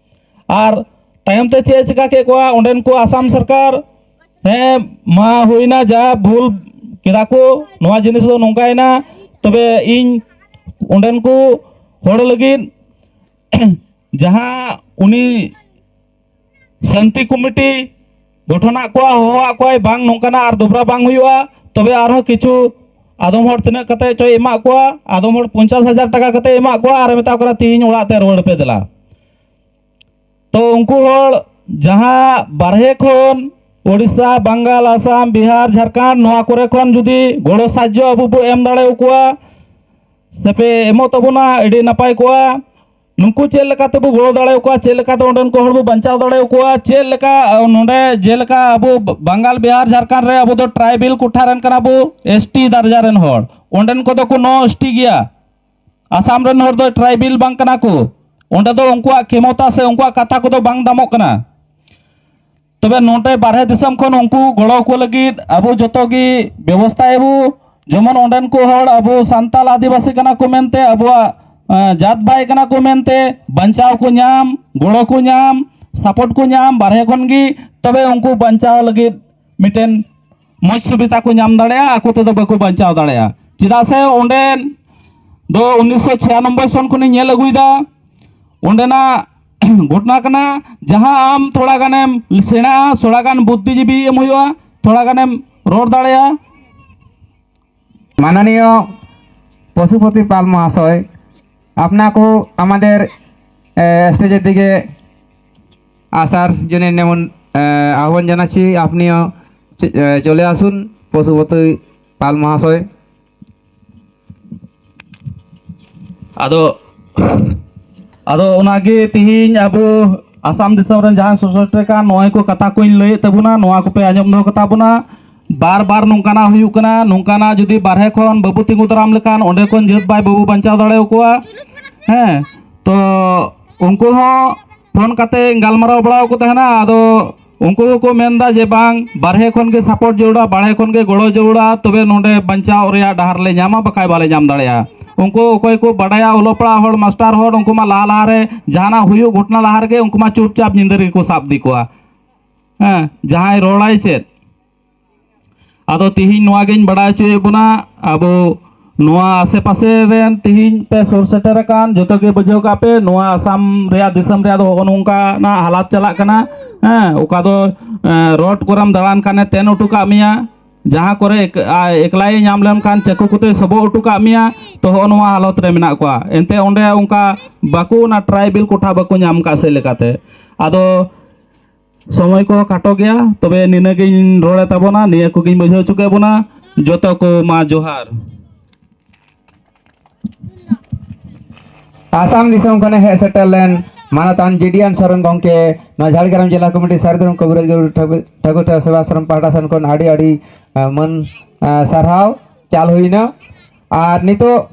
ᱟᱨ ᱛᱟᱭᱚᱢ ᱛᱮ ᱪᱮᱫ ᱮ ᱪᱤᱠᱟ ᱠᱮᱫ ᱠᱚᱣᱟ ᱚᱸᱰᱮᱱ ᱠᱚ ᱟᱥᱟᱢ ᱥᱚᱨᱠᱟᱨ? ᱦᱮᱸ, ᱢᱟ ᱦᱩᱭᱱᱟ, ᱡᱟ ᱵᱷᱩᱞ ᱠᱮᱫᱟ ᱠᱚ, ᱱᱚᱣᱟ ᱡᱤᱱᱤᱥ ᱫᱚ ᱱᱚᱝᱠᱟᱭᱮᱱᱟ᱾ ᱛᱚᱵᱮ ᱤᱧ ᱚᱸᱰᱮᱱ ᱠᱚ ᱦᱚᱲ ᱞᱟᱹᱜᱤᱫ ᱡᱟᱦᱟᱸ ᱩᱱᱤ ᱥᱟᱱᱛᱤ ᱠᱚᱢᱤᱴᱤ ᱜᱚᱴᱷᱚᱱᱟᱜ ᱠᱚᱣᱟ, ᱦᱚᱦᱚᱣᱟᱜ ᱠᱚᱣᱟᱭ, ᱵᱟᱝ ᱱᱚᱝᱠᱟᱱᱟᱜ ᱟᱨ ᱫᱚᱵᱽᱨᱟ ᱵᱟᱝ ᱦᱩᱭᱩᱜᱼᱟ, ᱛᱚᱵᱮ ᱟᱨᱦᱚᱸ ᱠᱤᱪᱷᱩ ᱟᱫᱚᱢ ᱦᱚᱲ ᱛᱤᱱᱟᱹᱜ ᱠᱟᱛᱮ ᱪᱚᱭ ᱮᱢᱟᱜ ᱠᱚᱣᱟ, ᱟᱫᱚᱢ ᱦᱚᱲ ᱯᱚᱧᱪᱟᱥ ᱦᱟᱡᱟᱨ ᱴᱟᱠᱟ ᱠᱟᱛᱮ ᱮᱢᱟᱜ ᱠᱚᱣᱟ ᱟᱨ ᱢᱮᱛᱟ ᱠᱚ ᱠᱟᱱᱟ, "ᱛᱤᱦᱤᱧ ᱚᱲᱟᱜ ᱛᱮ ᱨᱩᱣᱟᱹᱲ ᱯᱮ ᱫᱮᱞᱟ᱾" ᱛᱚ ᱩᱱᱠᱩ ᱦᱚᱲ ᱡᱟᱦᱟᱸ ᱵᱟᱨᱦᱮ ᱠᱷᱚᱱ ᱳᱰᱤᱥᱟ, ᱵᱟᱝᱜᱟᱞ, ᱟᱥᱟᱢ, ᱵᱤᱦᱟᱨ, ᱡᱷᱟᱲᱠᱷᱚᱸᱰ, ᱱᱚᱣᱟ ᱠᱚᱨᱮ ᱠᱷᱚᱱ ᱡᱩᱫᱤ ᱜᱚᱲᱚ ᱥᱟᱦᱟᱡᱽᱡᱚ ᱟᱵᱚ ᱵᱚ ᱮᱢ ᱫᱟᱲᱮ ᱟᱠᱚᱣᱟ, ᱥᱮᱯᱮ ᱮᱢᱚᱜ ᱛᱟᱵᱚᱱᱟ, ᱟᱹᱰᱤ ᱱᱟᱯᱟᱭ ᱠᱚᱜᱼᱟ᱾ ᱱᱩᱠᱩ ᱪᱮᱫ ᱞᱮᱠᱟ ᱛᱮᱵᱚ ᱜᱚᱲᱚ ᱫᱟᱲᱮ ᱟᱠᱚᱣᱟ, ᱪᱮᱫ ᱞᱮᱠᱟᱛᱮ ᱚᱸᱰᱮᱱ ᱠᱚ ᱦᱚᱲ ᱵᱚ ᱵᱟᱧᱪᱟᱣ ᱫᱟᱲᱮ ᱟᱠᱚᱣᱟ, ᱪᱮᱫ ᱞᱮᱠᱟ, ᱟᱸ, ᱱᱚᱰᱮ ᱡᱮᱞᱮᱠᱟ ᱟᱵᱚ ᱵᱟᱝᱜᱟᱞ, ᱵᱤᱦᱟᱨ, ᱡᱷᱟᱲᱠᱷᱚᱸᱰ ᱨᱮ ᱟᱵᱚ ᱫᱚ ᱴᱨᱟᱭᱵᱮᱞ ᱠᱚᱴᱷᱟ ᱨᱮᱱ ᱠᱟᱱᱟ ᱵᱚ, ᱮᱥ ᱴᱤ ᱫᱟᱨᱡᱟ ᱨᱮᱱ ᱦᱚᱲ, ᱚᱸᱰᱮᱱ ᱠᱚᱫᱚ ᱠᱚ ᱱᱚ ᱮᱥ ᱴᱤ ᱜᱮᱭᱟ᱾ ᱟᱥᱟᱢ ᱨᱮᱱ ᱦᱚᱲ ᱫᱚ ᱴᱨᱟᱭᱵᱮᱞ ᱵᱟᱝ ᱠᱟᱱᱟ ᱠᱚ᱾ ᱚᱸᱰᱮ ᱫᱚ ᱩᱱᱠᱩᱣᱟᱜ ᱠᱷᱮᱢᱚᱛᱟ ᱥᱮ ᱩᱱᱠᱩᱣᱟᱜ ᱠᱟᱛᱷᱟ ᱠᱚᱫᱚ ᱵᱟᱝ ᱫᱟᱢᱚᱜ ᱠᱟᱱᱟ᱾ ᱛᱚᱵᱮ ᱱᱚᱰᱮ ᱵᱟᱨᱦᱮ ᱫᱤᱥᱚᱢ ᱠᱷᱚᱱ ᱩᱱᱠᱩ ᱜᱚᱲᱚ ᱠᱚ ᱞᱟᱹᱜᱤᱫ ᱟᱵᱚ ᱡᱚᱛᱚ ᱜᱮ ᱵᱮᱵᱚᱥᱛᱷᱟᱭᱟᱵᱚ, ᱡᱮᱢᱚᱱ ᱚᱸᱰᱮᱱ ᱠᱚ ᱦᱚᱲ ᱟᱵᱚ ᱥᱟᱱᱛᱟᱞ ᱟᱹᱫᱤᱵᱟᱹᱥᱤ ᱠᱟᱱᱟ ᱠᱚ ᱢᱮᱱᱛᱮ, ᱟᱵᱚᱣᱟᱜ, ᱮᱸ, ᱡᱟᱛ ᱵᱷᱟᱭ ᱠᱟᱱᱟ ᱠᱚ ᱢᱮᱱᱛᱮ ᱵᱟᱧᱪᱟᱣ ᱠᱚ ᱧᱟᱢ, ᱜᱚᱲᱚ ᱠᱚ ᱧᱟᱢ, ᱥᱟᱯᱳᱨᱴ ᱠᱚ ᱧᱟᱢ ᱵᱟᱨᱦᱮ ᱠᱷᱚᱱ ᱜᱮ, ᱛᱚᱵᱮ ᱩᱱᱠᱩ ᱵᱟᱧᱪᱟᱣ ᱞᱟᱹᱜᱤᱫ ᱢᱤᱫᱴᱮᱱ ᱢᱚᱡᱽ ᱥᱩᱵᱤᱫᱷᱟ ᱠᱚ ᱧᱟᱢ ᱫᱟᱲᱮᱭᱟᱜᱼᱟ, ᱟᱠᱚ ᱛᱮᱫᱚ ᱵᱟᱠᱚ ᱵᱟᱧᱪᱟᱣ ᱫᱟᱲᱮᱭᱟᱜᱼᱟ᱾ ᱪᱮᱫᱟᱜ ᱥᱮ ᱚᱸᱰᱮ ᱫᱚ ᱩᱱᱤᱥᱥᱚ ᱪᱷᱤᱭᱟᱱᱚᱵᱵᱳᱭ ᱥᱚᱱ ᱠᱷᱚᱱᱤᱧ ᱧᱮᱞ ᱟᱹᱜᱩᱭᱮᱫᱟ, ᱚᱸᱰᱮᱱᱟᱜ ᱜᱷᱚᱴᱚᱱᱟ ᱠᱟᱱᱟ, ᱡᱟᱦᱟᱸ ᱟᱢ ᱛᱷᱚᱲᱟ ᱜᱟᱱᱮᱢ ᱥᱮᱬᱟᱜᱼᱟ, ᱛᱷᱚᱲᱟ ᱜᱟᱱ ᱵᱩᱫᱽᱫᱷᱤᱡᱤᱵᱤ ᱮᱢ ᱦᱩᱭᱩᱜᱼᱟ, ᱛᱷᱚᱲᱟ ᱜᱟᱱᱮᱢ ᱨᱚᱲ ᱫᱟᱲᱮᱭᱟᱜᱼᱟ᱾ ᱢᱟᱱᱚᱱᱤᱭᱚ পশুপতি পাল মহাশয়, আপনাকেও আমাদের, এ, স্টেজের দিকে আসার জন্য যেমন, এ, আহ্বান জানাচ্ছি। আপনিও চ-, এ, চলে আসুন, পশুপতি পাল মহাশয়। ᱟᱫᱚ, ᱟᱫᱚ ᱚᱱᱟᱜᱮ ᱛᱤᱦᱤᱧ ᱟᱵᱚ ᱟᱥᱟᱢ ᱫᱤᱥᱚᱢ ᱨᱮᱱ ᱡᱟᱦᱟᱸᱭ ᱥᱚᱥᱚᱥᱴᱨ ᱠᱟᱱ, ᱱᱚᱜᱼᱚᱭ ᱠᱚ ᱠᱟᱛᱷᱟ ᱠᱚᱧ ᱞᱟᱹᱭᱮᱫ ᱛᱟᱵᱚᱱᱟ, ᱱᱚᱣᱟ ᱠᱚᱯᱮ ᱟᱸᱡᱚᱢ ᱫᱚᱦᱚ ᱠᱟᱛᱟ ᱵᱚᱱᱟ᱾ ᱵᱟᱨ ᱵᱟᱨ ᱱᱚᱝᱠᱟᱱᱟᱜ ᱦᱩᱭᱩᱜ ᱠᱟᱱᱟ, ᱱᱚᱝᱠᱟᱱᱟᱜ ᱡᱩᱫᱤ ᱵᱟᱨᱦᱮ ᱠᱷᱚᱱ ᱵᱟᱵᱚ ᱛᱤᱸᱜᱩ ᱫᱟᱨᱟᱢ ᱞᱮᱠᱷᱟᱱ, ᱚᱸᱰᱮ ᱠᱷᱚᱱ ᱡᱟᱹᱛ ᱵᱷᱟᱭ ᱵᱟᱵᱚ ᱵᱟᱧᱪᱟᱣ ᱫᱟᱲᱮ ᱟᱠᱚᱣᱟ᱾ ᱦᱮᱸ, ᱛᱚ ᱩᱱᱠᱩ ᱦᱚᱸ ᱯᱷᱳᱱ ᱠᱟᱛᱮ ᱜᱟᱞᱢᱟᱨᱟᱣ ᱵᱟᱲᱟ ᱟᱠᱚ ᱛᱟᱦᱮᱱᱟ, ᱟᱫᱚ ᱩᱱᱠᱩ ᱫᱚᱠᱚ ᱢᱮᱱᱫᱟ ᱡᱮ ᱵᱟᱝ, ᱵᱟᱨᱦᱮ ᱠᱷᱚᱱ ᱜᱮ ᱥᱟᱯᱳᱨᱴ ᱡᱟᱹᱨᱩᱲᱟ, ᱵᱟᱨᱦᱮ ᱠᱷᱚᱱ ᱜᱮ ᱜᱚᱲᱚ ᱡᱟᱹᱨᱩᱲᱟ, ᱛᱚᱵᱮ ᱱᱚᱰᱮ ᱵᱟᱧᱪᱟᱣ ᱨᱮᱭᱟᱜ ᱰᱟᱦᱟᱨ ᱞᱮ ᱧᱟᱢᱟ, ᱵᱟᱠᱷᱟᱡ ᱵᱟᱞᱮ ᱧᱟᱢ ᱫᱟᱲᱮᱭᱟᱜᱼᱟ᱾ ᱩᱱᱠᱩ ᱚᱠᱚᱭ ᱠᱚ ᱵᱟᱰᱟᱭᱟ, ᱚᱞᱚᱜ ᱯᱟᱲᱦᱟᱜ ᱦᱚᱲ, ᱢᱟᱥᱴᱟᱨ ᱦᱚᱲ, ᱩᱱᱠᱩ ᱢᱟ ᱞᱟᱦᱟ ᱞᱟᱦᱟ ᱨᱮ ᱡᱟᱦᱟᱱᱟᱜ ᱦᱩᱭᱩᱜ ᱜᱷᱚᱴᱚᱱᱟ ᱞᱟᱦᱟ ᱨᱮᱜᱮ ᱩᱱᱠᱩ ᱢᱟ ᱪᱩᱯᱪᱟᱯ ᱧᱤᱫᱟᱹ ᱨᱮᱜᱮ ᱠᱚ ᱥᱟᱵ ᱤᱫᱤ ᱠᱚᱣᱟ᱾ ᱦᱮᱸ, ᱡᱟᱦᱟᱸᱭ ᱨᱚᱲᱟᱭ ᱪᱮᱫ? ᱟᱫᱚ ᱛᱤᱦᱤᱧ ᱱᱚᱣᱟ ᱜᱤᱧ ᱵᱟᱲᱟᱭ ᱦᱚᱪᱚᱭᱮᱫ ᱵᱚᱱᱟ, ᱟᱵᱚ ᱱᱚᱣᱟ ᱟᱥᱮ ᱯᱟᱥᱮ ᱨᱮᱱ ᱛᱤᱦᱤᱧ ᱯᱮ ᱥᱩᱨ ᱥᱮᱴᱮᱨ ᱟᱠᱟᱱ, ᱡᱚᱛᱚ ᱜᱮ ᱵᱩᱡᱷᱟᱹᱣ ᱠᱟᱜ ᱯᱮ, ᱱᱚᱣᱟ ᱟᱥᱟᱢ ᱨᱮᱭᱟᱜ ᱫᱤᱥᱚᱢ ᱨᱮᱭᱟᱜ ᱫᱚ ᱦᱚᱸᱜᱼᱚ ᱱᱚᱝᱠᱟᱱᱟᱜ ᱦᱟᱞᱟᱛ ᱪᱟᱞᱟᱜ ᱠᱟᱱᱟ᱾ ᱦᱮᱸ, ᱚᱠᱟ ᱫᱚ, ᱮᱸ, ᱨᱳᱰ ᱠᱚᱨᱮᱢ ᱫᱟᱬᱟᱱ ᱠᱷᱟᱱᱮ ᱛᱮᱱ ᱦᱚᱴᱚ ᱠᱟᱜ ᱢᱮᱭᱟ, ᱡᱟᱦᱟᱸ ᱠᱚᱨᱮ ᱮᱠ-, ᱟ-, ᱮᱠᱞᱟᱭᱮ ᱧᱟᱢ ᱞᱮᱢ ᱠᱷᱟᱱ ᱪᱟᱹᱠᱩ ᱠᱚᱛᱮ ᱥᱚᱵᱚᱜ ᱦᱚᱴᱚ ᱠᱟᱜ ᱢᱮᱭᱟ᱾ ᱛᱚ ᱦᱚᱸᱜᱼᱚ ᱱᱚᱣᱟ ᱦᱟᱞᱚᱛ ᱨᱮ ᱢᱮᱱᱟᱜ ᱠᱚᱣᱟ᱾ ᱮᱱᱛᱮ ᱚᱸᱰᱮ ᱚᱱᱠᱟ ᱵᱟᱠᱚ, ᱚᱱᱟ ᱴᱨᱟᱭᱵᱮᱞ ᱠᱳᱴᱷᱟ ᱵᱟᱠᱚ ᱧᱟᱢ ᱠᱟᱜ ᱥᱮ ᱞᱮᱠᱟᱛᱮ᱾ ᱟᱫᱚ ᱥᱚᱢᱚᱭ ᱠᱚᱦᱚᱸ ᱠᱷᱟᱴᱚ ᱜᱮᱭᱟ, ᱛᱚᱵᱮ ᱱᱤᱱᱟᱹᱜ ᱜᱤᱧ ᱨᱚᱲᱮᱫ ᱛᱟᱵᱚᱱᱟ, ᱱᱤᱭᱟᱹ ᱠᱚᱜᱤᱧ ᱵᱩᱡᱷᱟᱹᱣ ᱦᱚᱪᱚ ᱠᱮᱫ ᱵᱚᱱᱟ᱾ ᱡᱚᱛᱚ ᱠᱚ ᱢᱟ ᱡᱚᱦᱟᱨ᱾ ᱟᱥᱟᱢ ᱫᱤᱥᱚᱢ ᱠᱷᱚᱱᱮ ᱦᱮᱡ ᱥᱮᱴᱮᱨ ᱞᱮᱱ ᱢᱟᱱᱚᱛᱟᱱ ᱡᱤᱰᱤᱭᱟᱱ ᱥᱚᱨᱮᱱ ᱜᱚᱢᱠᱮ, ᱱᱚᱣᱟ ᱡᱷᱟᱲᱜᱨᱟᱢ ᱡᱮᱞᱟ ᱠᱚᱢᱤᱴᱤ ᱥᱟᱹᱨᱤ ᱫᱷᱚᱨᱚᱢ ᱠᱚᱵᱤᱨᱟᱡᱽ ᱜᱩᱨᱩ ᱴᱷᱟᱹᱠᱩᱨ, ᱴᱷᱟᱹᱠᱩᱨ ᱴᱷᱮᱨ ᱥᱮᱵᱟ ᱟᱥᱨᱚᱢ ᱯᱟᱦᱴᱟ ᱥᱮᱱ ᱠᱷᱚᱱ ᱟᱹᱰᱤ ᱟᱹᱰᱤ, ᱟᱸ, ᱢᱟᱹᱱ, ᱟᱸ, ᱥᱟᱨᱦᱟᱣ ᱪᱟᱞ ᱦᱩᱭᱱᱟ᱾ ᱟᱨ ᱱᱤᱛᱚᱜ